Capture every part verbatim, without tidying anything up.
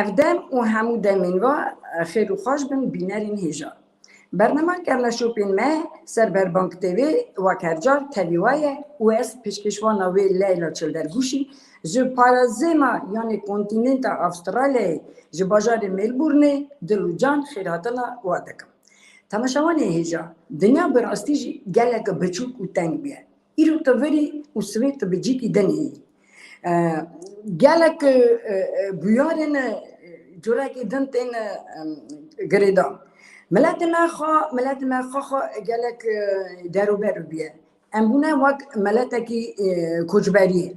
Ev dem û hemû demên va, e, xêr û xweş bin bînerên hêja. Bernama Kevneşopên me ser Berbank T V wek her car tevî we ye û ez pêşkêşvana wê Leyla Çildergûşî ji parazêma yanê kontînenta Avustralyayê ji bajarê Melbourneê dil û can xêrhatina we dikim. Temaşevanê hêja, dinya bi rastî jî gelek biçûk û teng bûye. Îro tu virî û sibê tu bi cîkî din î. E, gelek, e, e, bûyarên, e, curekî din tên, e, em, girêdan. Miletê me xwe, miletê me xwe xwe gelek, e, derûberû bûye. Em bûne wek miletekî, e, koçberiyê.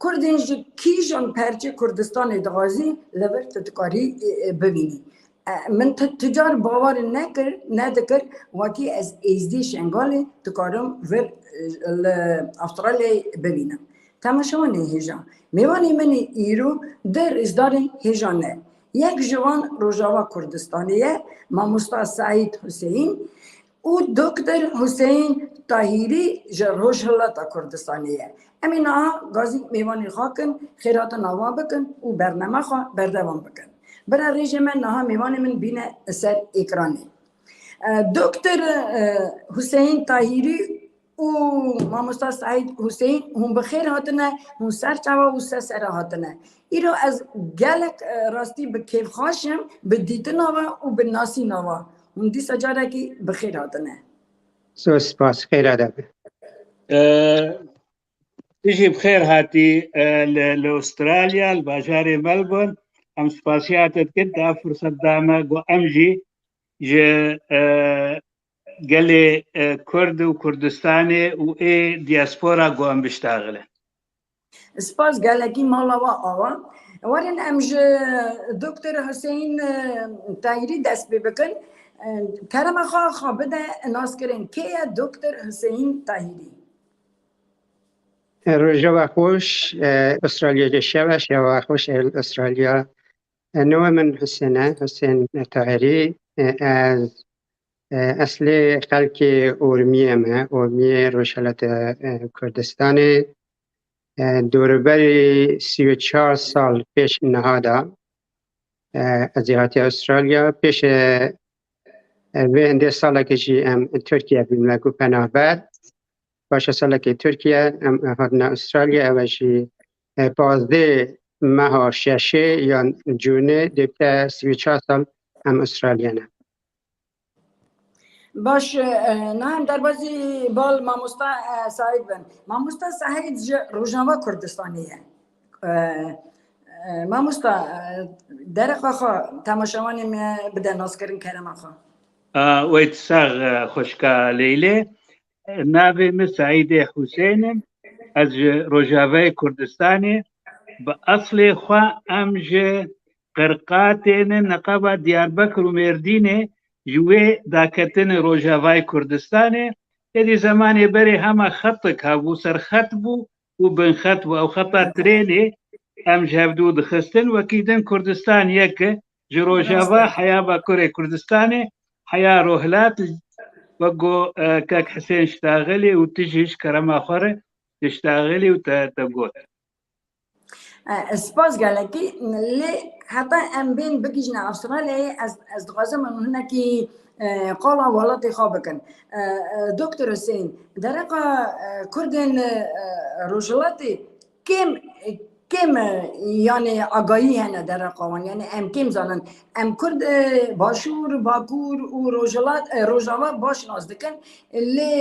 Kurdên ji kîjan perçê Kurdistanê dixwazî li vir tu dikarî, e, e, bivînî. E, min ti, ti car bawer nekir, nedikir, wekî ez êzdî Şengalê dikarim vir, e, li Avustralyayê bibînim. Temaşevanê hêja. Mêvanê min ê îro du rêzdarên hêja ne. Yek ji wan Rojava Kurdistanê ye, Mamosta Seîd Huseyîn û Doktor Huseyîn Tahîrî ji Rojhilata Kurdistanê ye. Em ê niha gazî mêvanê xwe kin, xêrhatina wan bikin û bernama xwe berdewam bikin. Bira rêjê me niha mêvanê min bîne ser êkranê. E, Doktor, e, Huseyîn Tahîrî û Mamosta Seîd Huseyîn, hûn bi xêr hatine, hûn ser çava û ser sere hatine. Îro ez gelek, e, rastî bi kêfxweş im, bi dîtina we û bi nasîna we. Hûn dîsa carekî bi xêr hatine. Zor spas, xêra de be. E, Tu jî bi xêr hatî, e, li, li Australya, li bajarê Melbourne. Em spasiya te dikin, te ev firset da me, ku em jî ji, e, gelê, e, Kurd û Kurdistanê û ê diaspora ku em biştaxilin. Spas gelekî mala we awa. Werin em ji Doktor Huseyîn, e, Tahîrî dest pê bikin. E, kerema xwe xwe bide naskirin. Kê ye Doktor Huseyîn Tahîrî? Rojava xweş, e, Australya de şev e, şeva xweş, e, Australya. E, navê min Husên e, Husên Tahirî. E, ez, e, eslê xelkê Ormiyê me, Ormiyê Rojhelata, e, Kurdistanê. E, doriberî sî û çar sal pêş niha de, e, ez ê hatiye Australya. Pêş, e, e, vê hindê salekê jî em Tirkiye bûn wekû penahber. Paşa salekê Tirkiye em hatine Australya, ev e jî, e, pazdeh meha şeşê yan Cûnê, dê bike sî û çar sal em Australya ne. Baş, e, niha em derbazî bal mamosta, e, Saîd bin. Mamosta Saîd ji Rojava Kurdistanê ye. E, e, mamosta, e, dereqa xwe temaşevanê me bide naskirin kerema xwe. A, wey tu sax, e, xwişka Leylê. Navê min Seîdê Husên in. Ez ji Rojavayê Kurdistanê. Bi eslê xwe em ji Qirqatê ne, neqaba Diyarbekir û Mêrdînê ji wê daketin Rojavayê Kurdistanê. Êdî zemanê berê hema xetik hebû, ser xet bû û bin xet bû. Ew xeta trênê em ji hevdû dixistin. Wekî din Kurdistan yek e. Ji Rojava heya Bakurê Kurdistanê, heya Rohilat, wek got, e, kek Hisên Ştaxilî û tu jî ji kerema xwe re Ştaxilî û te, te got. E, spas gelekî. Lê heta em bên bigihîjine Avustralyayê, ez, ez dixwazim em hinekî, e, qala welatê xwe bikin. E, e, Doktor Huseyîn, dereqa, e, Kurdên, e, Rojhilatê kêm, kêm, e, yanî agahî hene dereqa wan. Yanî em kêm zanin. Em Kurd, e, Başûr, Bakur û Rojhilat, e, Rojava baş nas dikin. Lê,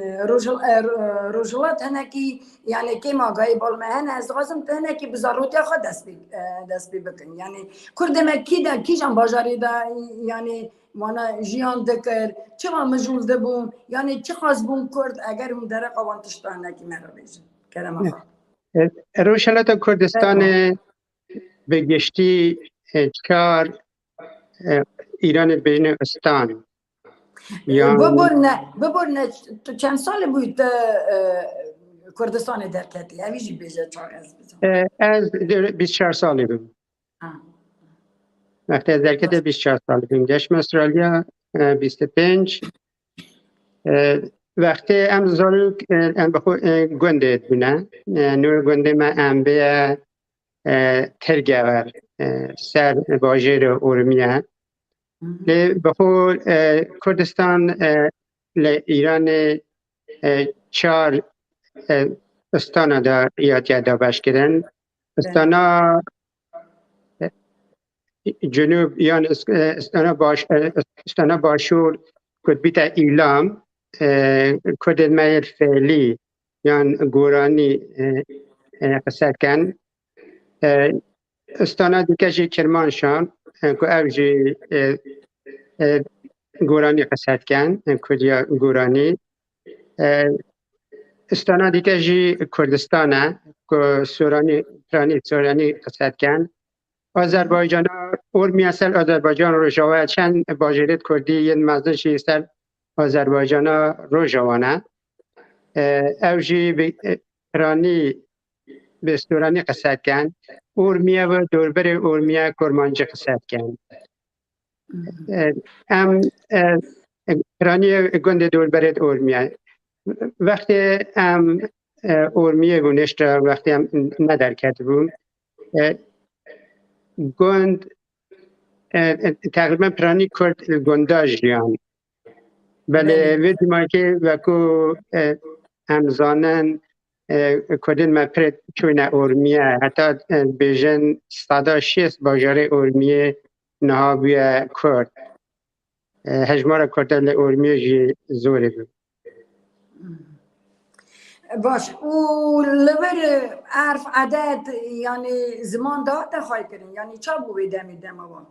e, Rojhil-, e, Ro-, Rojhilat hinekî, yanî kêm agahî bal me hene. Ez dixwazim tu hinekî bi zarotiya xwe dest pê, e, dest pê bikin. Yanî Kurdê me kî de, kîjan bajarê de, yanî wana jiyan dikir, çima mijûl dibûn, yanî çiqas bûn Kurd, eger hûn dereqa wan tişta hinekî me re bêjin. Kerema xwe. E, Rojhilata Kurdistanê bi giştî, e, çar, e, Îranê dibêjine stan. Yan Biborne, biborne, tu çend salî bûyî te, e, Kurdistanê derketî? Evî jî bêje çar ez bizim. E, ez dê-, bîst çar salî bûm. Ha. Wextê ez derkete bîst çar salî bûm. Geşme Astralya, e, bîst û pênc. E, wextê em zarok, e, em bi xwe, e, gundê bûne. E, nû gundê me em bê, e, Tirgever. e, ser bajêrê Urmiye. Lê bi xwe, e, Kurdistan, e, li Îranê, e, çar, e, istana de hatiye dabeşkirin. Îstana, e, Cunûb yan is-, e, Îstana Baş-, e, Îstana Başûr ku dibîte Îlam, e, Kurdên me yê felî yan goranî, e, e, qise dikin. E, Îstana dike jî Kirmanşan, e, ku ew jî, e, e, goranî qise dikin, e, Kurdiya goranî. E, Îstana dike jî Kurdistan e, ku Soranî, piranî Soranî qise dikin. Azerbaycana, Urmiye ser Azerbaycan Rojava, çend bajêrêt Kurdî yên mezin jî ser Azerbaycana Rojava ne. E, ew jî bi, e, piranî, bi Soranî qise dikin. Urmiye ve dorberê Urmiye Kurmancî qise dikin. E, em, e, piranî gundê dorberê Urmiye. Wextê em, e, Urmiye bû nişte, wextê em ne derket bû. E, gund, e, e, teqrîben piranî Kurd li gunda jiyan. Belê, belê. Vê dîmakê wekû, e, em zanin, e, Kurdên me pir çûne Urmiye, heta, e, bêjin seda şêst bajarê Urmiyê niha bûye Kurd. E, hejmara Kurdan li Urmiyê jî zor e. Baş. Û li vir erf, edet, yanî ziman dihate xwaykirin? Yanî ça bû wê demê dema wan?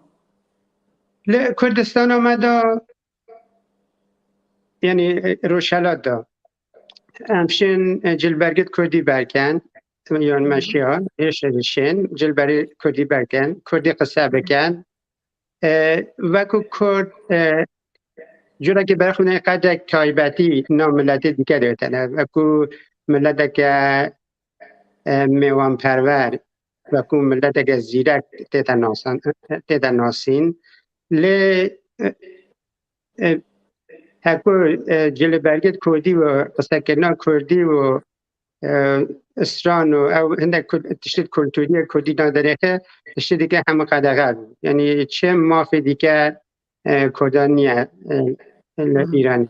Li Kurdistana me de, yanî, e, Rojhelat de, em şên, e, cilbergit Kurdî berken, yan me şiya, hêşe dişên, cilberî Kurdî berken, Kurdî qise bikin. E, wekû Kurd, e, curekî berxwînê qedek taybetî nav miletê dike de tene. Wekû mileteke, e, mêwanperwer, wekû mileteke zîrek tête nasan-, tête nasîn. Lê, e, e, heko, e, cilbergit Kurdî û qisekirina Kurdî û, e, stran û ew hindek kul-, tiştê kulturî ye Kurdî nadirêxe, tiştê dike hemû qedexe bû. Yanî çi mafê dike, e, Kurdan niye, e, li Îran.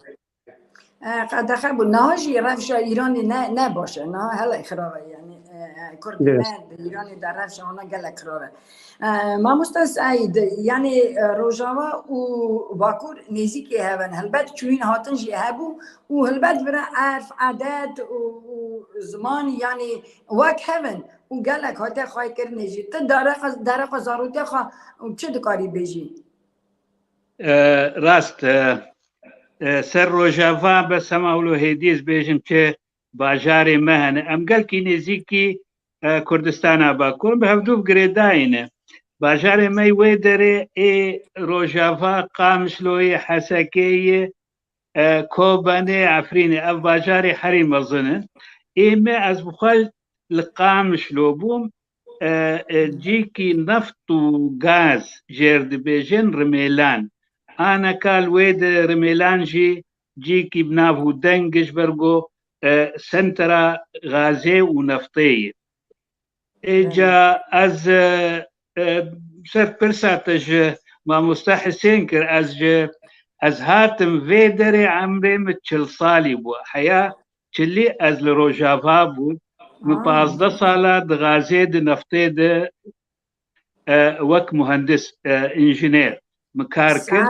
E, qedexe bû. Niha jî rewşa Îranê ne, ne baş e. Niha hela xirab e. Yanî, e, e, Kurd ne, di Îranê de rewşa wana gelek xirab e. E, Mamoste Seîd, yanî, e, Rojava û Bakur nêzîkî hev in. Helbet çûyîn hatin jî hebû û helbet vira erf, edet û, û ziman, yanî wek hev in û gelek hate xwaykirinê jî. Ti dereqa, dereqa zarotiya xwe çi dikarî bêjî? E, rast, e, e, ser Rojava bes hema wilo hêdî ez bêjim çi bajarê me hene. Em gelkî nêzîkî, e, Kurdistana Bakur, bi hevdû bi girêdayî ne. Bajarê me wê derê ê Rojava, Qamişloyê, Hesekeyê, e, Kobanê, Efrînê, ev bajarê herî mezin in. Ê me, ez bi xwe li Qamişlo bûm, e, e, cîkî neft û gaz jêr dibêjin Rimêlan. Aneka li wê de Rimêlan jî cîkî bi nav û deng ji ber ku, e, sentra gazê û neftê ye. Êca ez, e, e, ser pirsa te ji mamoste Hisên kir, ez ji, ez hatim vê derê emrê min çil salî bû. Heya çilî ez li Rojava bûm. Min pazdeh sala di gazê di neftê de, e, wek muhendis, e, înjîner min kar kir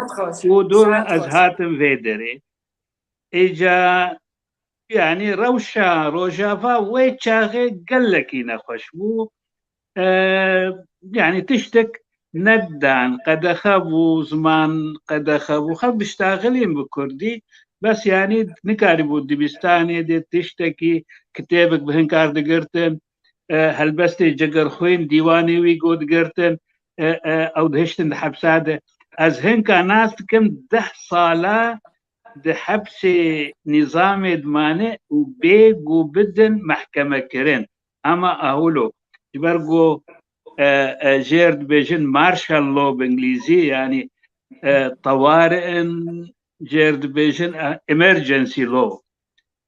û dora ez hatim vê derê. Êca, yanî rewşa Rojava wê çaxê gelekî nexweş bû. E, yanî tiştek nedidan, qedexe bû, ziman qedexe bû. Xelk diştaxilîn bi kurdî, bes yanî nikarîbû dibistanê de tiştekî, kitêbek bi hin kar digirtin, e, helbestê Cegerxwîn, dîwanê wî got digirtin, e, e, ew dihiştin di hepsa de. Ez hinka nas dikim deh sala di hepsê nîzamê dimane û bê ku bidin mehkemekirin. Ama ahûlo, ji ber ku, e, e, jêr dibêjin martial law bi îngilîzî, yanî, e, tewari in, jêr dibêjin, e, emergency law.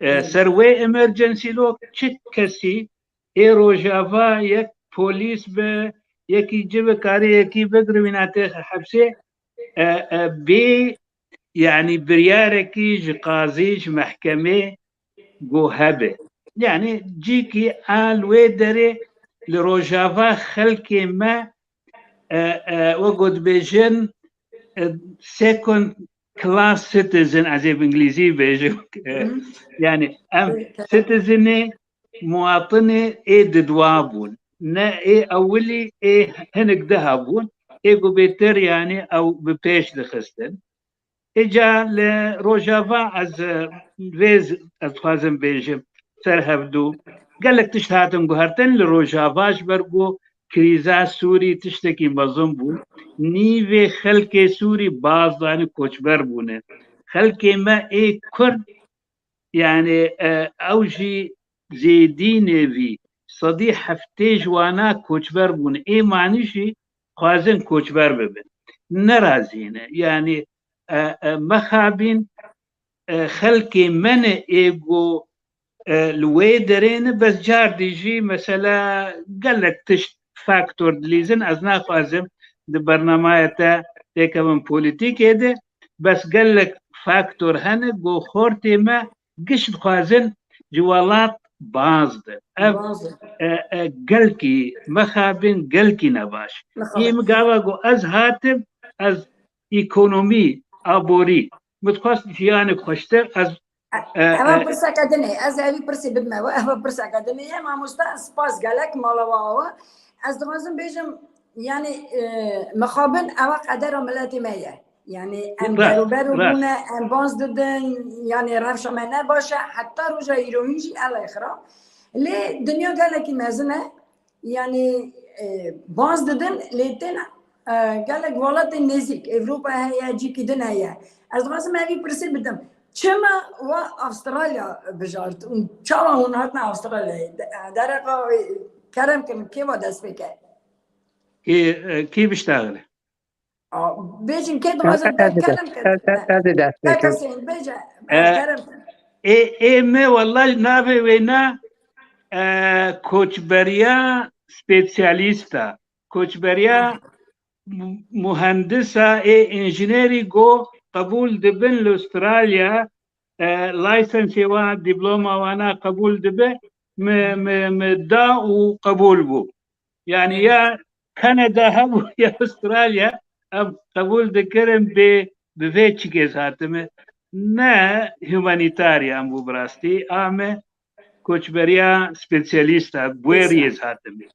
E, ser wê emergency law çi kesî ê Rojava yek polîs be, Yekî ci bikarî yekî bigri wîna tê hepsê, e, e, bê, yanî biryarekî ji qazî, ji mehkemê ku hebe. Yanî cîkî a li wê derê li Rojava xelkê me, e, e, wek ku dibêjin, e, second class citizen, ez ê bi îngilîzî bêjim. E, Hı. yanî em Evet, evet. citizenê, muwatinê ê didwa bûn. Ne ê ewilî, ê hinek daha bûn. Ê ku bêtir, yanî ew bi pêş dixistin. Îca li Rojava ez, e, vê z-, ez dixwazim bêjim ser hevdû. Gelek tişt hatin guhertin li Rojava ji ber ku krîza Sûrî tiştekî mezin bû. Nîvê xelkê Sûrî baz danî koçber bûne. Xelkê me ê Kurd, yanî, e, ew jî zêdî nêvî, sedî heftê ji wana koçber bûne. Ê manî jî xwazin koçber bibin. Nerazî ne. Yanî, e, e, mexabin, e, xelkê me ne ê ku, e, li wê derê ne, bes cardî jî mesela gelek tişt faktor dilîzin. Ez naxwazim di bernamaya te têkevim polîtîkê de, bes gelek faktor hene ku xortê me giş dixwazin ji welat baz bin. Ev, Baz bin. e, e, gelkî mexabin, gelkî nebaş. Mexabin. Ê min gava ku ez hatim, ez ekonomî, aborî, min dixwest jiyanek xweştir, ez, e, Eva e, pirseke din e. Ez evî pirsê bidime we. Eva pirseke din e. Mamoste, spas gelek mala we awa. Ez dixwazim bêjim, yanî, e, mixabin eva qedera miletê me ye. Yanî em Rast, derober rast. bûne, em baz didin, yanî rewşa me ne baş e, heta roja îroyîn jî elê xira. Lê dinya gelekî mezin e, yanî, e, baz didin, lê tên, e, gelek welatên nêzîk, Ewropa heye, cîkî din heye. Ez dixwazim evî pirsê bidim. Çima we Astralya bijart û çawa hûn hatine Astralyayê? De-, dereqa, e, kerem kin, kê we dest pê ke? Kê, e, kê biştaxile? A, bêjin kê dixwazin Ez, ez, kerem kin. ez, ez, ez ê dest pê Kaka kim. Hüseyin, bêje, E, kerem kin. ê, ê me, wellahî navê wê ne, e, koçberiya spesiyalîsta, koçberiya mu-, muhendisa ê înjînerî go qebûl dibin li Australya, e, license wan, diploma wana qebûl dibe, mi, mi, mi da û qebûl bû. Yani ya Kanada hebû ya Australya, em qebûl dikirin bê, bi vê çikê hatime. Ne humanitarian bû bi rastî, ame koçberiya spesiyalîsta, gueriyê hatime.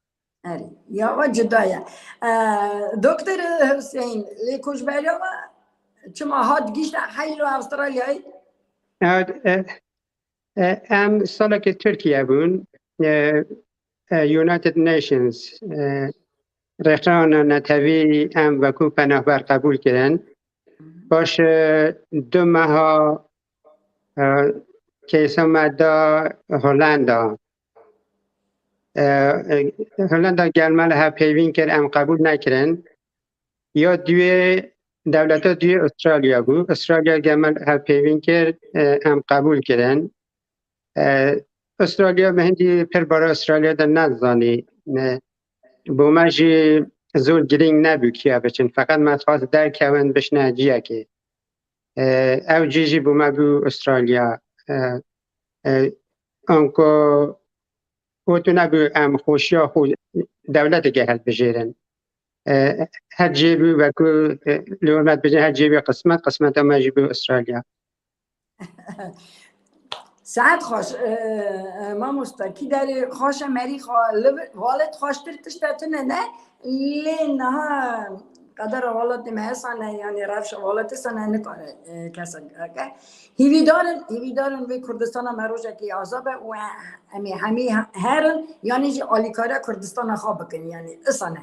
Erê, ya wa cuda ye. Ee, Doktor Hüseyin, lê koçberiya wa çima hat gişta heylo Avustralyayê? Evet, e, e, em salekê Tirkiye bûn. E, e, United Nations, e, rêxistina netewî em wekû penahber qebûl kirin. Paş, e, du meha, e, kêsa me da Hollanda. E, e, Hollanda gel me li hevpeyvîn kir, em qebûl nekirin. Ya duyê dewleta duyê Australya bû. Australya gel me li hevpeyvîn kir, e, em qebûl kirin. E, Australya, me hindî pir bara Australya de nezanî. E, bo me jî zor girîng nebû kiya biçin. Feqet me dixwest derkevin, bişne ciyekê. E, ew cî jî bo me bû Australya. E, e, anko got û nebû em xweşiya xwe dewleteke hilbijêrin. E, her cê bû wekû, e, li hurmet bijî, her cê bû qismet, qismeta me jî bû Australya. Saet xweş, e, e, mamosta, kî derê xweş e, merî xwe li vir, welat xweştir tişte tune ne, lê niha qedera welatê me hesane, yani rewşa welatê sane nikare, e, kesek ke. Hîvîdarin, hîvîdarin vê Kurdistana me rojekê azad be û em ê hemî herin, yani jî alîkariya Kurdistana xwe bikin, yani isane.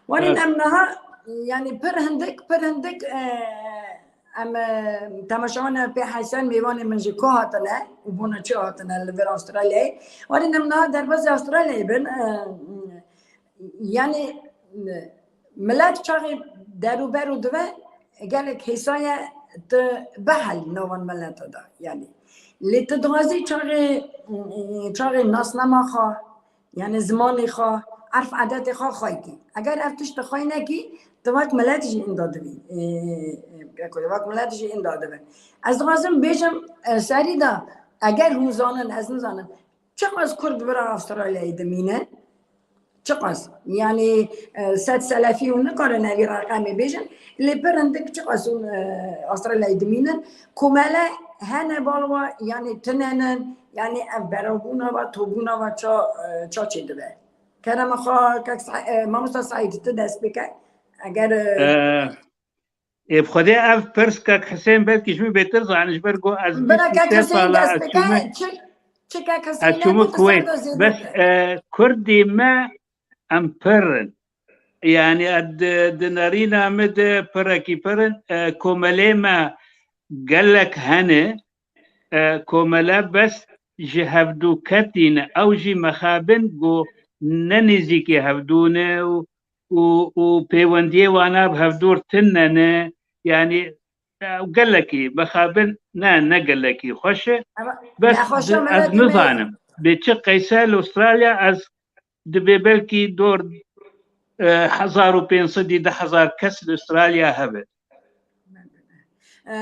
Wanî Evet. em niha, yani pir hindik, pir hindik, e, Em, e, temaşevanê pê heysen mêvanê min ji ku hatine û bona çi hatine li vir Astralyayê. Warî em niha derbazê Astralyayê bin, e, yani, e, milet çaxê derûberû dibe gelek hêsaye tu bihel navan mileta da. Yani, lê tu dixwazî çaxê, çaxê nasnama xwe, yani zimanê xwe, Erf edetê xwe xwey kî. Eger ev tiştê xwey nekî, tu wek milet jî inda dibî. Ê, ê, wek milet jî inda dibe. Ez dixwazim bêjim, e, serî de, eger hûn zanin, ez nizanim, çiqas Kurd bira Astralyayê dimîne? Çiqas? Yanî, e, sed selefî hûn nikarin evî reqemê bêjin. Lê pir hindik çiqas hûn, e, Astralyayê dimînin? Komele hene bal wa, yanî tune nin, yanî ev berevbûna va, tobûna va ça, e, ça çêdibe? Kerema xwe, kek Sa-, e, mamosta Saîd, tu dest pê ke. Eger, e, E, ê, bi Xwedê ev pirs kek Hisên belkî ji min bêtir zane, ji ber ku ez Bira bîst û kek sê Hisên sala dest ez pê çûme, ke, çi, çi kek ez Hisên çûme hebe, tu Kuweyt. Ser de zêde Bes, ke. E, Kurdî me em pir in. Yanî, e, di, di nerîna min de pirekî pir in. E, komelê me gelek hene. E, komele bes ji hevdûketî ne. Ew jî mixabin ku ne nêzîkî hevdû ne û, û, û pêwendiyê wana bi hevdûr tune ne. Yanî, e, gelekî mixabin ne, ne gelekî xweş e. Ama Bes nexweşa di-, ez miletî me nizanim. Bê çi qeyse li Australya ez dibê belkî dor, e, hezar û pênc sedî, du hezar kes li Australya hebe. E,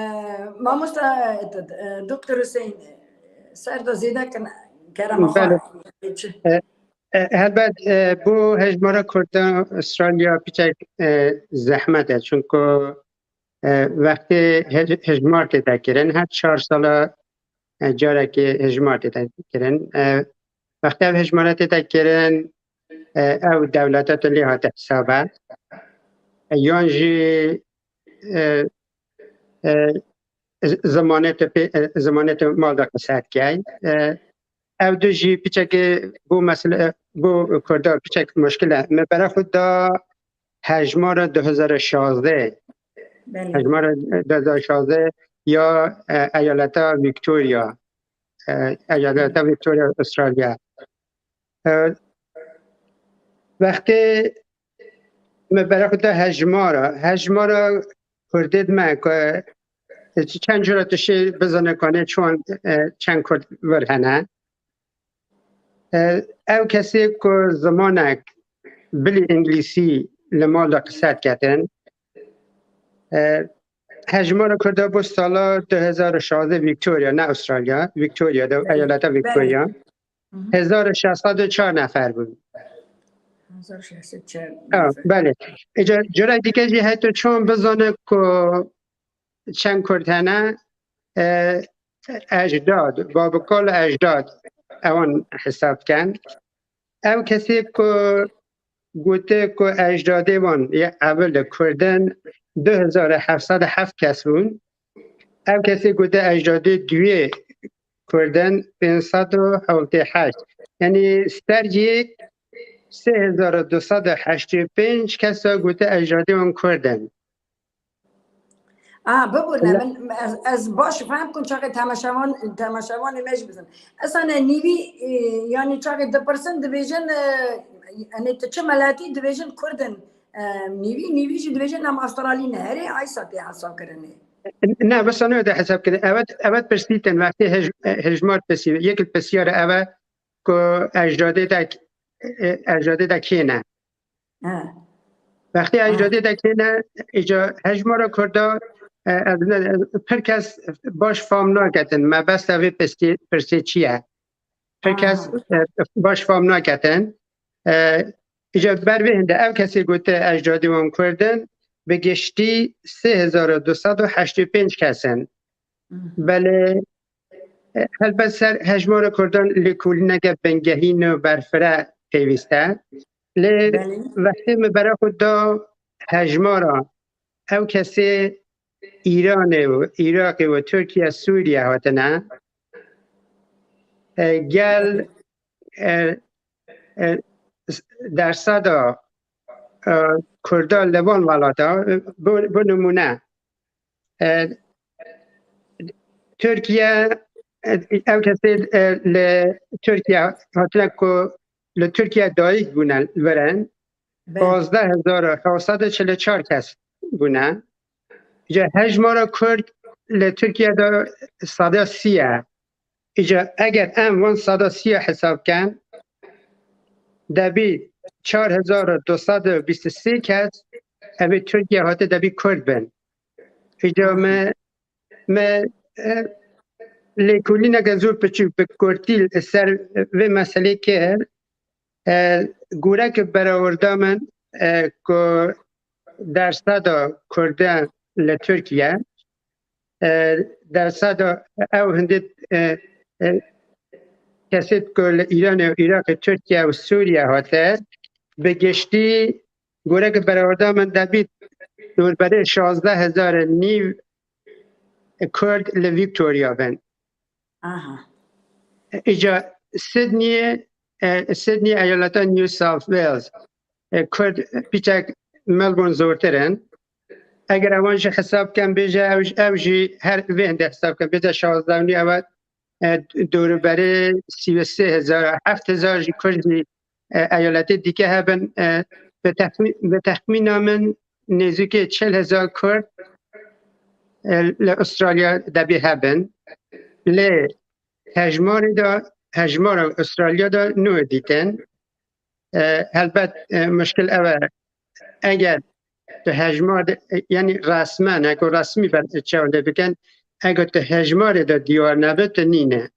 mamosta, e, e, Doktor Hüseyin, e, ser de zêde kin, kerema xwe. Belê. E, e, helbet, e, bo hejmara Kurda Australya piçek, e, zehmet e. Çunku, e, wextê hej-, hejmar tê de kirin, her çar sala, e, carekê hejmar tê de kirin. E, wextê ev hejmara tê de kirin, e, ew dewleta tu lê hate hesaba. E, yan jî, e, e, z-, zimanê tu pê, e, zimanê tu mal de qise dikey. E, ev du jî piçekê bo mesele, bo Kurda piçek muşkil e. Me bera xwe da hejmara du hezar û şazdeh. Belê. Hejmara du hezar û şazdeh ya, e, eyaleta Victoria. E, eyaleta Victoria Australia. E, wextê me bera xwe da hejmara, hejmara Kurdê dime ku, e, çend cura tu şê bizane ku ne çwan, e, çend Kurd vir hene. E, ew kesê ku zimanek bilî îngilîsî li mal de qise diketin, e, hejmara Kurda bo sala du hezar û şazdeh Victoria, ne Australia, Victoria de, Belê, eyaleta belê. Victoria, Hı hı. hezar û şeş sed û çar nefer bûn. Hezar û şeş sed û çar Ha, nefer. Belê. Îca cura dike jî heta çon bizane ku çend Kurd hene, e, ecdad, babikal ecdad, ewan hesab ken. Ew kesê ku gote ku ecdadê wan yê ewil de Kurd in, du hezar û heft sed û heft kes bûn. Ew kesê gote ecdadê duyê Kurd in, pênc sed û hevdeh heşt. Yanî ser yek sê hezar û du sed û heştê pênc kesa gote ecdadê wan Kurd in. A, bibûne, Wala- min, ez, ez baş fehm kum çaxê temaşevan-, temaşevanê me jî bizin. Esane nîvî, e, yanî çaxê dipirsin dibêjin, e, yanî tu çi meletî dibêjin Kurd in. E, nîvî, nîvî jî dibêjin em Astralî ne. Herê aysa tê hesab kirinê. Ne, bes ne de hesab kirin. Evet, evet pirsîtin wextê hej-, hejmar pirsî, yek pirsiyar eve ku ecdadê de, e, ecdadê de kê ne. He. Wextê Ha. ecdadê de kê ne, îca hejmara Kurda, e, ez ne, pir kes baş fam naketin, mebesta vê pirsê, pirsê çi ye? Pir kes, Aha. e, baş fam naketin. E, îca ber vê hinde ev kesê gote ecdadê wan Kurd in, bi giştî sê hezar û du sed û heştê pênc kes in. Hı. Belê, e, helbet ser hejmara Kurdan lêkolîneke bingehîn û berfireh pêwîst e. Lê Belê. wextê min bera xwe da hejmara ew kesê Îranê û Iraqê û Tirkiye, Sûriye hatine, e, gel, e, e, s-, dersada, e, Kurda li van welata, e, bi, bi nimûne, e, Tirkiye, e, ew kesê, e, li Tirkiye hatine ku li Tirkiye dayik bûne, li vir in, Belê. pazdeh hezar û hewt sed û çil û çar kes bûne. Îca hejmara Kurd li Tirkiye de sada sî ye. Îca eger em van sada sî ya hesab ken, debî çar hezar û du sed û bîst û sê kes evê Tirkiye hate debî Kurd bin. Îca me, me, e, lêkolîneke zor piçûk bi kurtî li ser vê meselê kir. E, gorek berawerda min, e, ku dersada Kurdan li Tirkiye, e, dersada ew hindê, e, e, kesê ku li Îranê û Iraqê, Tirkiye û Sûriye hate, bi giştî gorek berawerda min debît dorberê şazdeh hezar nîv Kurd li Victoria bin. Aha. Îca Sydney, e, Sydney eyaleta New South Wales, e, Kurd piçek Melbourne zortir in. Eger ewan jî hesab ken bêje, ew, ew jî her vê hindê hesab ken bêje şazdeh nî ew e, dûrûberê sî û sê hezar, heft hezar jî Kurd jî, e, eyaletê dîke hebin. E, bi texmî-, bi texmîna min nêzîkê çil hezar Kurd, e, li Australya debî hebin. Lê hejmarê de, hejmara Australya de nû dîtin. E, helbet, e, muşkil ew e, eger tu hejmar de, e, yanî resmen, eko resmî ber çawa lê bikin, eger tu hejmarê de diyar nebe, tu nîne.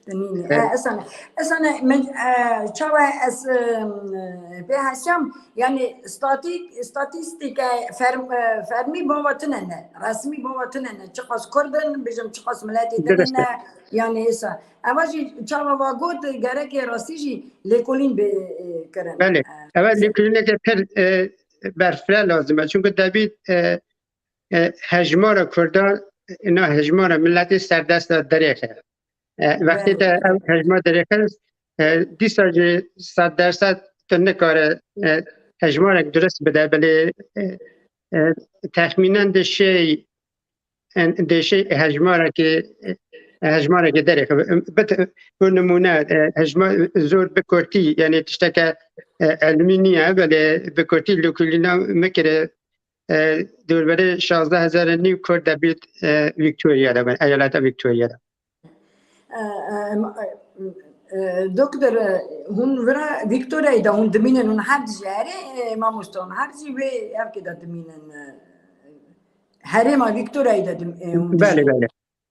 Nîne. E, E, esane, esane, min, e, çawa ez, e, pê hesiyam, yanî statik-, statîstîke ferm-, e, fermî bava tune ne, resmî bava tune ne. Çiqas Kurd in, bijim çiqas miletê din Dirist e. Ne, yanî êsa. Eva jî çawa va got, gereke rastî jî lêkolîn bê, e, kirin. Belê. E, Ev e lêkolîneke pir, e, berfireh lazim e. Çunku debî, e, e, hejmara Kurdan, e, na hejmara miletê serdest de dirêxe. E, wextê Belê. Te ev hejmar dirêxe, e, dîsa jî sed dersed tu nikare, e, hejmarek dirist bide, belê, e, e, texmînen di şey, e, di şey hejmarekê, e, hejmarekê derêxe. Bit-, bi nimûne, e, hejmar zor bi kurtî, yanî tişteke, e, ilmî niye, belê bi kurtî lêkolîna min kire, e, dûrberê şazdeh hezar nîv Kurd debît, e, Victoria de bin, eyaleta Victoria de. E, e, ma-, e, e, Doktor, e, hûn vira Victoriayê de hûn dimînin, hûn her dijî herê, e, mamoste, hûn her dijî wê evkê de dimînin, e, herêma Victoriayê de dim-, e, hûn Belê, dijî. Belê.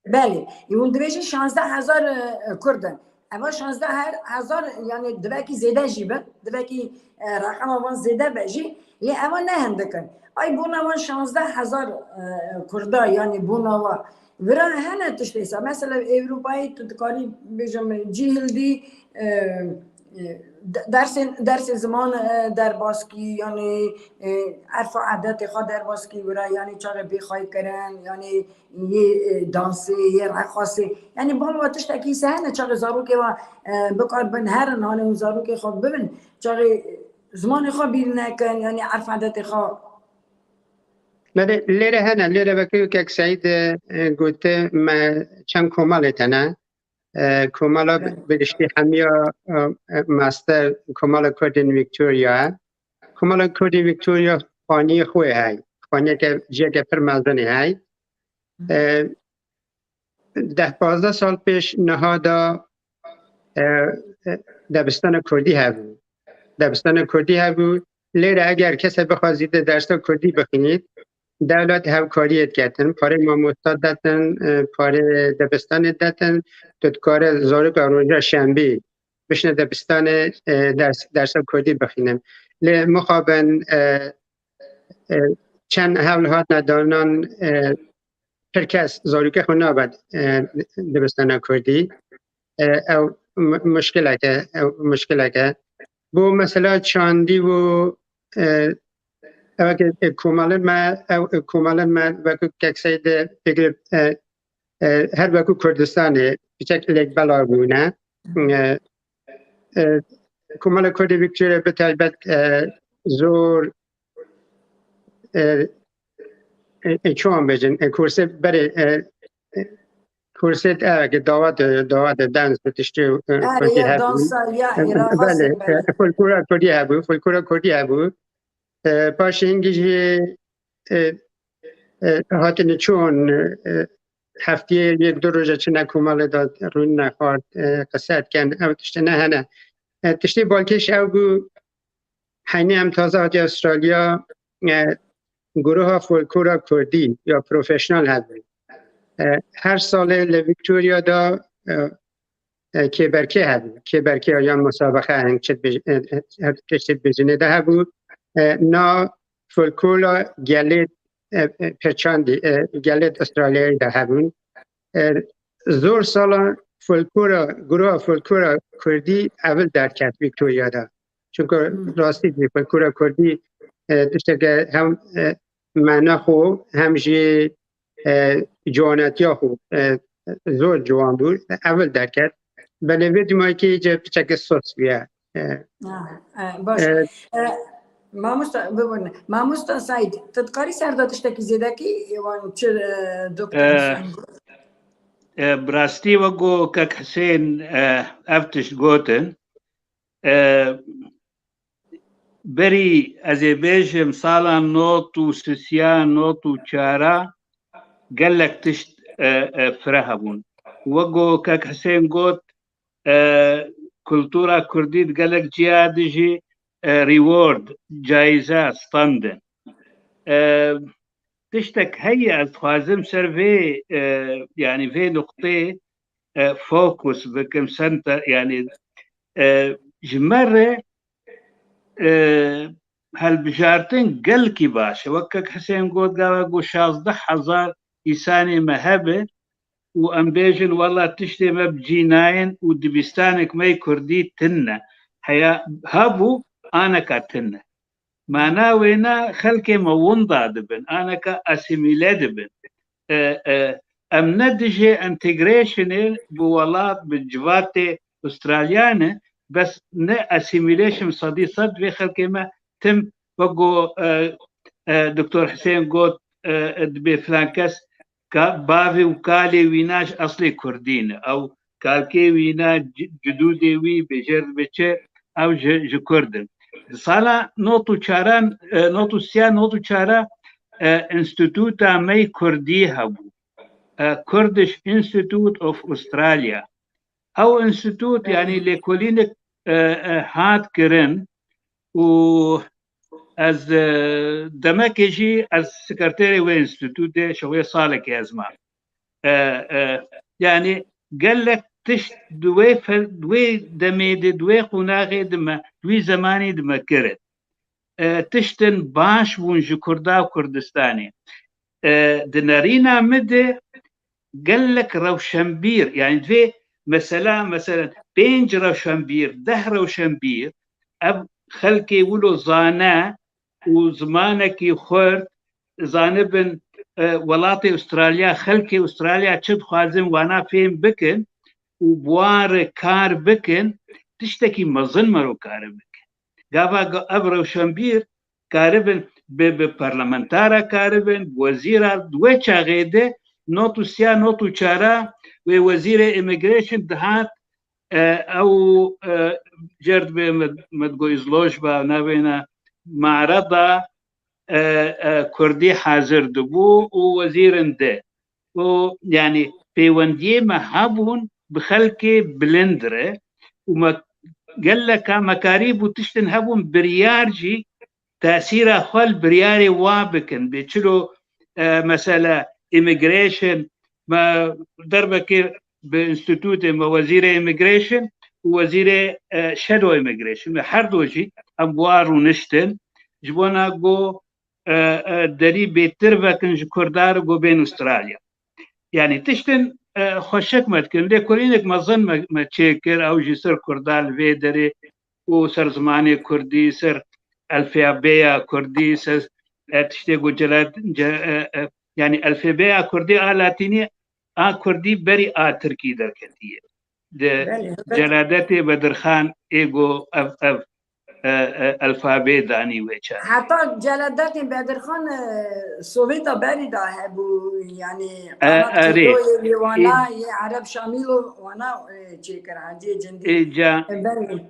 Belê. E, hûn dibêjin şazdeh hezar, e, Kurd in. Eva şazdeh hezar, yanî divekî zêde jî bin, divekî, e, reqema van zêde be jî, lê eva ne hindik in. Ay bona van şazdeh hezar, e, Kurda, yanî bona wa. Vira hene tiştê sa. Mesela Ewropayê tu dikarî bêjim cîhildî, e, e, de-, dersên, dersê ziman, e, derbas kî, yanî, e, erf û edetê xwe derbas kî vira, yanî çaxê bê xwey kirin, yanî yê, e, dansê, yê reqasê. Yanî bal wa tiştekî se hene çaxê zarokê wa, e, bikar bin herin, hanê hûn zarokê xwe bibin, çaxê zimanê xwe bîr nekin, yanî erf edetê xwe. Belê, lêre hene, lêre wekî kek Seîd, e, gote me çend komalê tene. E, komala bi, Belê. Bi giştî hemiya, e, e, master, komala Kurdên Victoria. Komala Kurdên Victoria xaniyê xwe hey. Xaniyeke, ciyeke pir mezinê hey. E, deh pazdeh sal pêş niha da, e, e, debistana Kurdî hebû. Debistana Kurdî hebû. Lêre eger kese bixwazî de dersa Kurdî bixwînît, dewlet hevkariyê diketin, parê mamosta detin, e, parê debistanê detin, tu dikare zaroka roja şembî bişne debistanê, e, ders, dersa Kurdî bixwînin. Lê mixabin, e, e, çend hewl hatine danan, e, pir kes zarokê xwe nabe, e, dibistana Kurdî. E, ew mu-, muşkileke, ew muşkileke. Bo mesela çandî û, e, ew ke, e, komalên me, ew, e, komalên me wekî kek Seîd pêgir, e, e, her wekî Kurdistanê piçek lêkbela bûne. E, e, Komala Kurdê Victoria bi taybet, e, zor, e, e, e, çawan bêjin, e, kursê berê, e, e, kursê, e, ke dawa de, dawa de dans bi tiştê, e, Erê, Kurdî ya hebû. Dansa, ya, e, e, raqasê, belê, belê. E, folklora Kurdî hebû, folklora Kurdî hebû. E, paşê hingî jî, e, e, hatine çûn, e, heftiyê yek du roja çine komalê de rûnine xwar, e, qise dikin, ew tiştê ne hene. E, tiştê balkêş ew bû, Heynî em taze hatiye Astralya, e, guruha folklora kurdî ya profesyonel hebû. E, her salê li Victoria de, e, e, kêberkê hebû. Kêberkê yan musabeqe, hin çi dibêj-, e, e, her tiştê dibêjinê de hebû. E, na folklora gelê, e, e, pêçandî, e, gelê Astralyayê de hebûn. E, zor sala folklora, guruha folklora kurdî evil derket Victoria de. Çunku Hmm. rastî jî folklora kurdî, e, tişteke hem, e, mena xwe hem jî, e, ciwanetiya xwe, e, zor ciwan bû, evil derket. Belê vê dîmayekê îce piçeke sos bûye. E, Ah, eh, baş. E, Eh, mamosta, bibûne. Mamosta Saîd, tu dikarî ser de tiştekî zêdekî, ê wan çi, eh, doktor Eh, Hüseyin got? E, bi rastî wek ku kek Hisên, e, ev tişt gotin, e, berî ez ê bêjim sala not û sisiya, not û çara gelek tişt, e, e, fire hebûn. Wek ku kek Hisên got, e, kultura kurdî di gelek ciya de jî, e, reward, cayize, standin. E, tiştek heye, ez dixwazim ser vê, e, yanî vê nuqtê, e, fokus bikim, center, yanî, e, ji me re, e, helbijartin gelkî baş e. Wek kek Hisên got, gava ku şazdeh hezar îsanê me hebe û em bêjin, wela tiştê me bi cî nayên û dibistanek me yê kurdî tune. Heya hebû, aneka tune. Mana wêna xelkê me winda dibin, aneka asîmîle dibin. E, e, em ne dijê entegrationê bi welat, bi civatê Australya ne, bes ne assimilation sedî sed vê xelkê me tim wek ku, e, e, Doktor Hisên got, e, e, dibê filan kes ka-, bavê û kalê wîna ji eslê kurdî ne. Ew kalkê wîna, ci-, cidûdê wî, bêjêr dibe çi, ew ji, ji kurd in. Di sala not û çaran, e, not û sîya, not û çara, e, Înstîtûta me yê kurdî hebû. E, Kurdish Institute of Australia. Ew înstîtût, yanî lêkolînek, e, e, hat kirin û ez, e, demekê jî ez sekreterê wê înstîtûtê, şewê salekê ez mam. E, e, yanî gelek tişt di wê fe-, di wê demê de, di wê qonaxê de me, di wî zemanî de me kirin. E, tiştin baş bûn ji Kurda û Kurdistanê. E, di nerîna min de gelek rewşenbîr, yanî divê mesela, mesela pênc rewşenbîr, deh rewşenbîr, ev xelkê wilo zane û zimanekî xurt zanibin, e, welatê Australya, xelkê Australya çi dixwazin, wana fêm bikin û bi wan re kar bikin, tiştekî mezin mero kare bikin. Gava ga-, ev rewşenbîr karibin bi, bi parlamentara karibin, bi wezîra, di wê çaxê de not û sîya, not û çara wê wezîrê immigration dihat, e, ew, e, cerd be med-, medgo izlojba, navêna marada, e, e, kurdî hazir dibû û wezîrin de. Û, yanî, pêwendiyê me hebûn bi xelkê bilind re û me geleka me karîbû tiştin hebûn biryar jî tesîra xwe li biryarê wa bikin. Bê çilo, e, mesela immigration, me derbekê bi înstîtûtê me wezîrê immigration û wezîrê, e, shadow immigration. Me her do jî em bi wa rûniştin. Ji bona ku, e, e, derî bêtir vekin ji Kurda re ku bên Australya. Yanî tiştin, e, xweşik me dikin. Lêkolînek mezin me, me çêkir, ew jî ser Kurda li vê derê û ser zimanê Kurdî, ser elfebeya Kurdî, ser, e, tiştê ku celad-, ce-, e, e, yanî elfebeya Kurdî a Latînî, a Kurdî berî a Tirkî derketiye. Di Belê, elbet. Celadetê Bedirxan ê ku ev, ev, e, e, elfabê danî wê çar. Heta celadetê Bedirxan, e, Sovêta berî de hebû, yanî E, qanat erê. Çetoyê wê wana, Ê- yê Ereb Şamîlo wana, e, çêkir, Heciyê Cindî. Ê, ca- E, berî.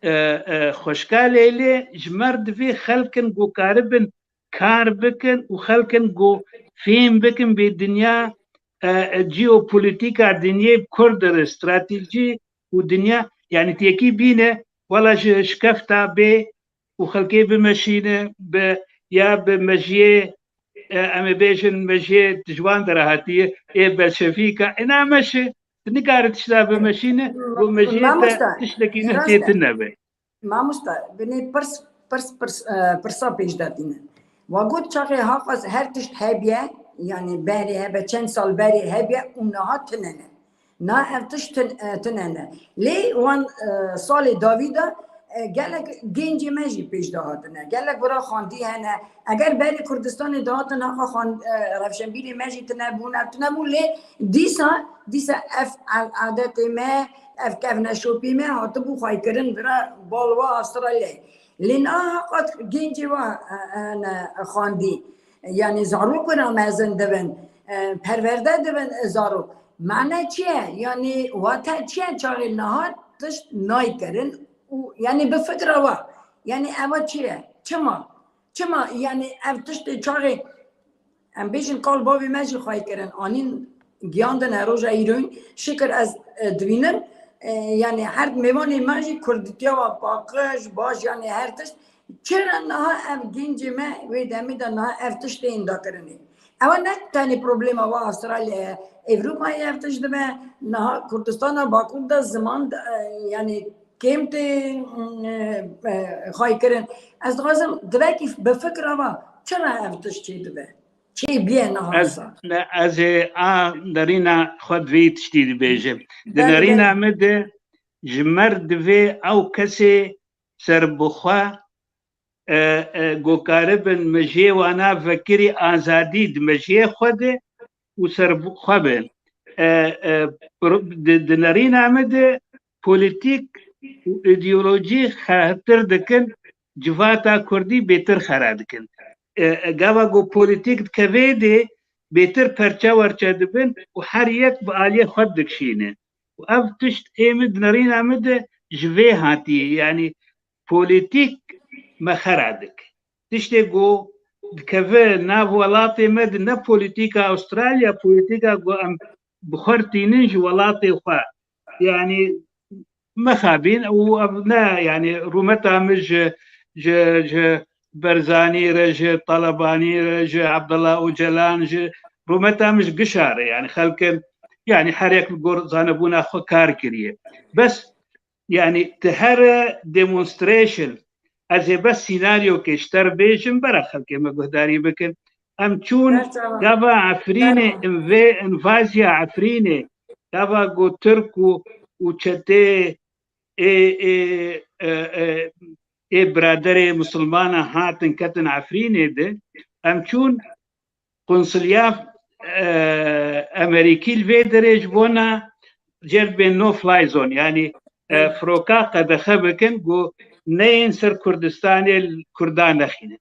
E, e, xweşka Leylê, ji me re divê xelkin ku karibin kar bikin û xelkin ku fêm bikin bê dinya, e, e, jeopolîtîka dinyê bi Kurd re, stratejî û dinya, yanî têkî bîne, wela ji şikefta bê, û xelkê bimeşîne, bi, ya bi mejiyê, e, em ê bêjin mejiyê di ji wan dera hatiye, ê belşevîka, ina meşe, tu nikare tişta bimeşîne, û mejiyê te Mamoste, tiştekî ne rast e. Tê tune be. Mamoste, binê pirs, pirs, pirs, e, pirsa pêş de tîne. Wa got çaxê haqas her tişt hebiye, yani berê hebe, çend sal berê hebiye û niha tune ne. Na ev tişt tin-, e, tune ne. Lê wan, e, salê dawî de, e, gelek gencê me jî pêş de hatine. Gelek bira xwendî hene. Eger berê Kurdistanê dihatin haqa xwan-, e, rewşenbîrê me jî tune bûn, ev tune bûn. Lê dîsa, dîsa ev a-, adetê me, ev kevneşopî me hatibû xwaykirin vira bal wa Astralyayê. Lê niha qet gencê wa, e, e, ne xwendî. Yani zarok wira mezin dibin, e, perwerde dibin, e, zarok. Mane çi ye? Yani wate çi ye çaxê niha tişt naykirin û yani bi fikra wa. Yani eva çi ye? Çima? Çima yani ev tiştê çaxê em bêjin kal bavê me jî xwey kirin, anîn giyandin her roja îroyîn. Şikir ez, e, dibînim, e, yani her mêvanê me jî kurdîtiya wa paqij, baş, yani her tişt. Çira niha ev gencê me wê demê de niha ev tişt tên dakirinê? Ewa ne tenê problema wa Astralya ye. Ewropayê ev tişt dibe, niha Kurdistana Bakur de ziman de, e, yani kêm tê, e, e, xwey kirin. Ez dixwazim divekî bi fikra va, çira ev tişt çê dibe? Çê bîye niha Ez, wisa? Ne, ez ê a nerîna xwe di vê tiştî dibêjim. Di Belê, nerîna belê. Min de ji mer divê ew kesê serbixwe, e, e, ku karibin mejiyê wana vekirî azadî di mejiyê xwe de û serbixwe bin. E, e, pro-, di, di nerîna min de polîtîk û îdeolojî xehtir dikin, civata kurdî bêtir xera dikin. E, e, gava ku polîtîk dikeve dê, bêtir perçe werçe dibin û her yek bi aliyê xwe dikişîne. Û ev tişt ê min di nerîna min de ji vê hatiye, yanî polîtîk me xera dik. Tiştê ku dikeve nav welatê me de ne polîtîka Astralya, polîtîka ku em bi xwe re tînin ji welatê xwe. Yanî mexabîn û ev ne, yanî rûmeta min ji, ji, ji Berzanî re, ji Talebanî re, ji Abdullah Ocalan, ji rûmeta min ji gişa re, yanî xelkin, yanî her yek li gor zanebûna xwe kar kiriye. Bes, yanî ti here demonstration, ez ê bes sînaryokê ji te re bêjim, bera xelkê me guhdarî bikin. Em çûn Gerçekten. Gava Efrînê, Gerçekten. Em vê invaziya Efrînê, gava ku Tirk û, û çetê ê, ê, e, e, ê biraderê misilmana hatin ketin Efrînê de, em çûn konsulya, e, Amerîkî li vê derê ji bona cerbên no fly zone, yanî, e, firoka qedexe bikin ku neyên ser Kurdistanê li Kurdan nexînin.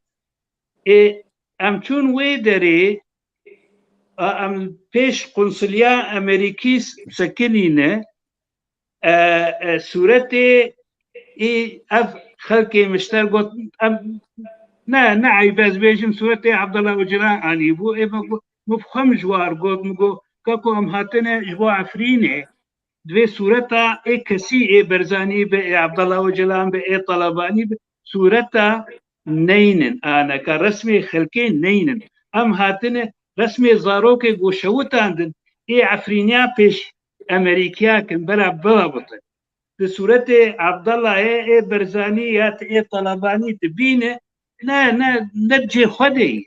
Ê, em çûn wê derê, a, em pêş konsulya Amerîkî sekinîne, e, e, sûretê ê ev xelkê mişter got, em, ne, ne eyb ez bêjim, sûretê Abdullah Ocalan anîbû, ê me got, min bi xwe min ji war got, min got, kako em hatine ji bo Efrînê, divê sûreta ê kesî, ê Berzanî be, ê Abdullah Ocalan be, ê Talebanî be, sûreta neynin, aneka resmê xelkê neynin. Em hatine resmê zarokê ku şewitandin, ê Efrîniya pêş Emerîkiya kin, bera bilabitin. Di sûretê Abdallayê, ê Berzanî ya ê Talebanî dibîne, ne, ne, ne cê xwe de ye.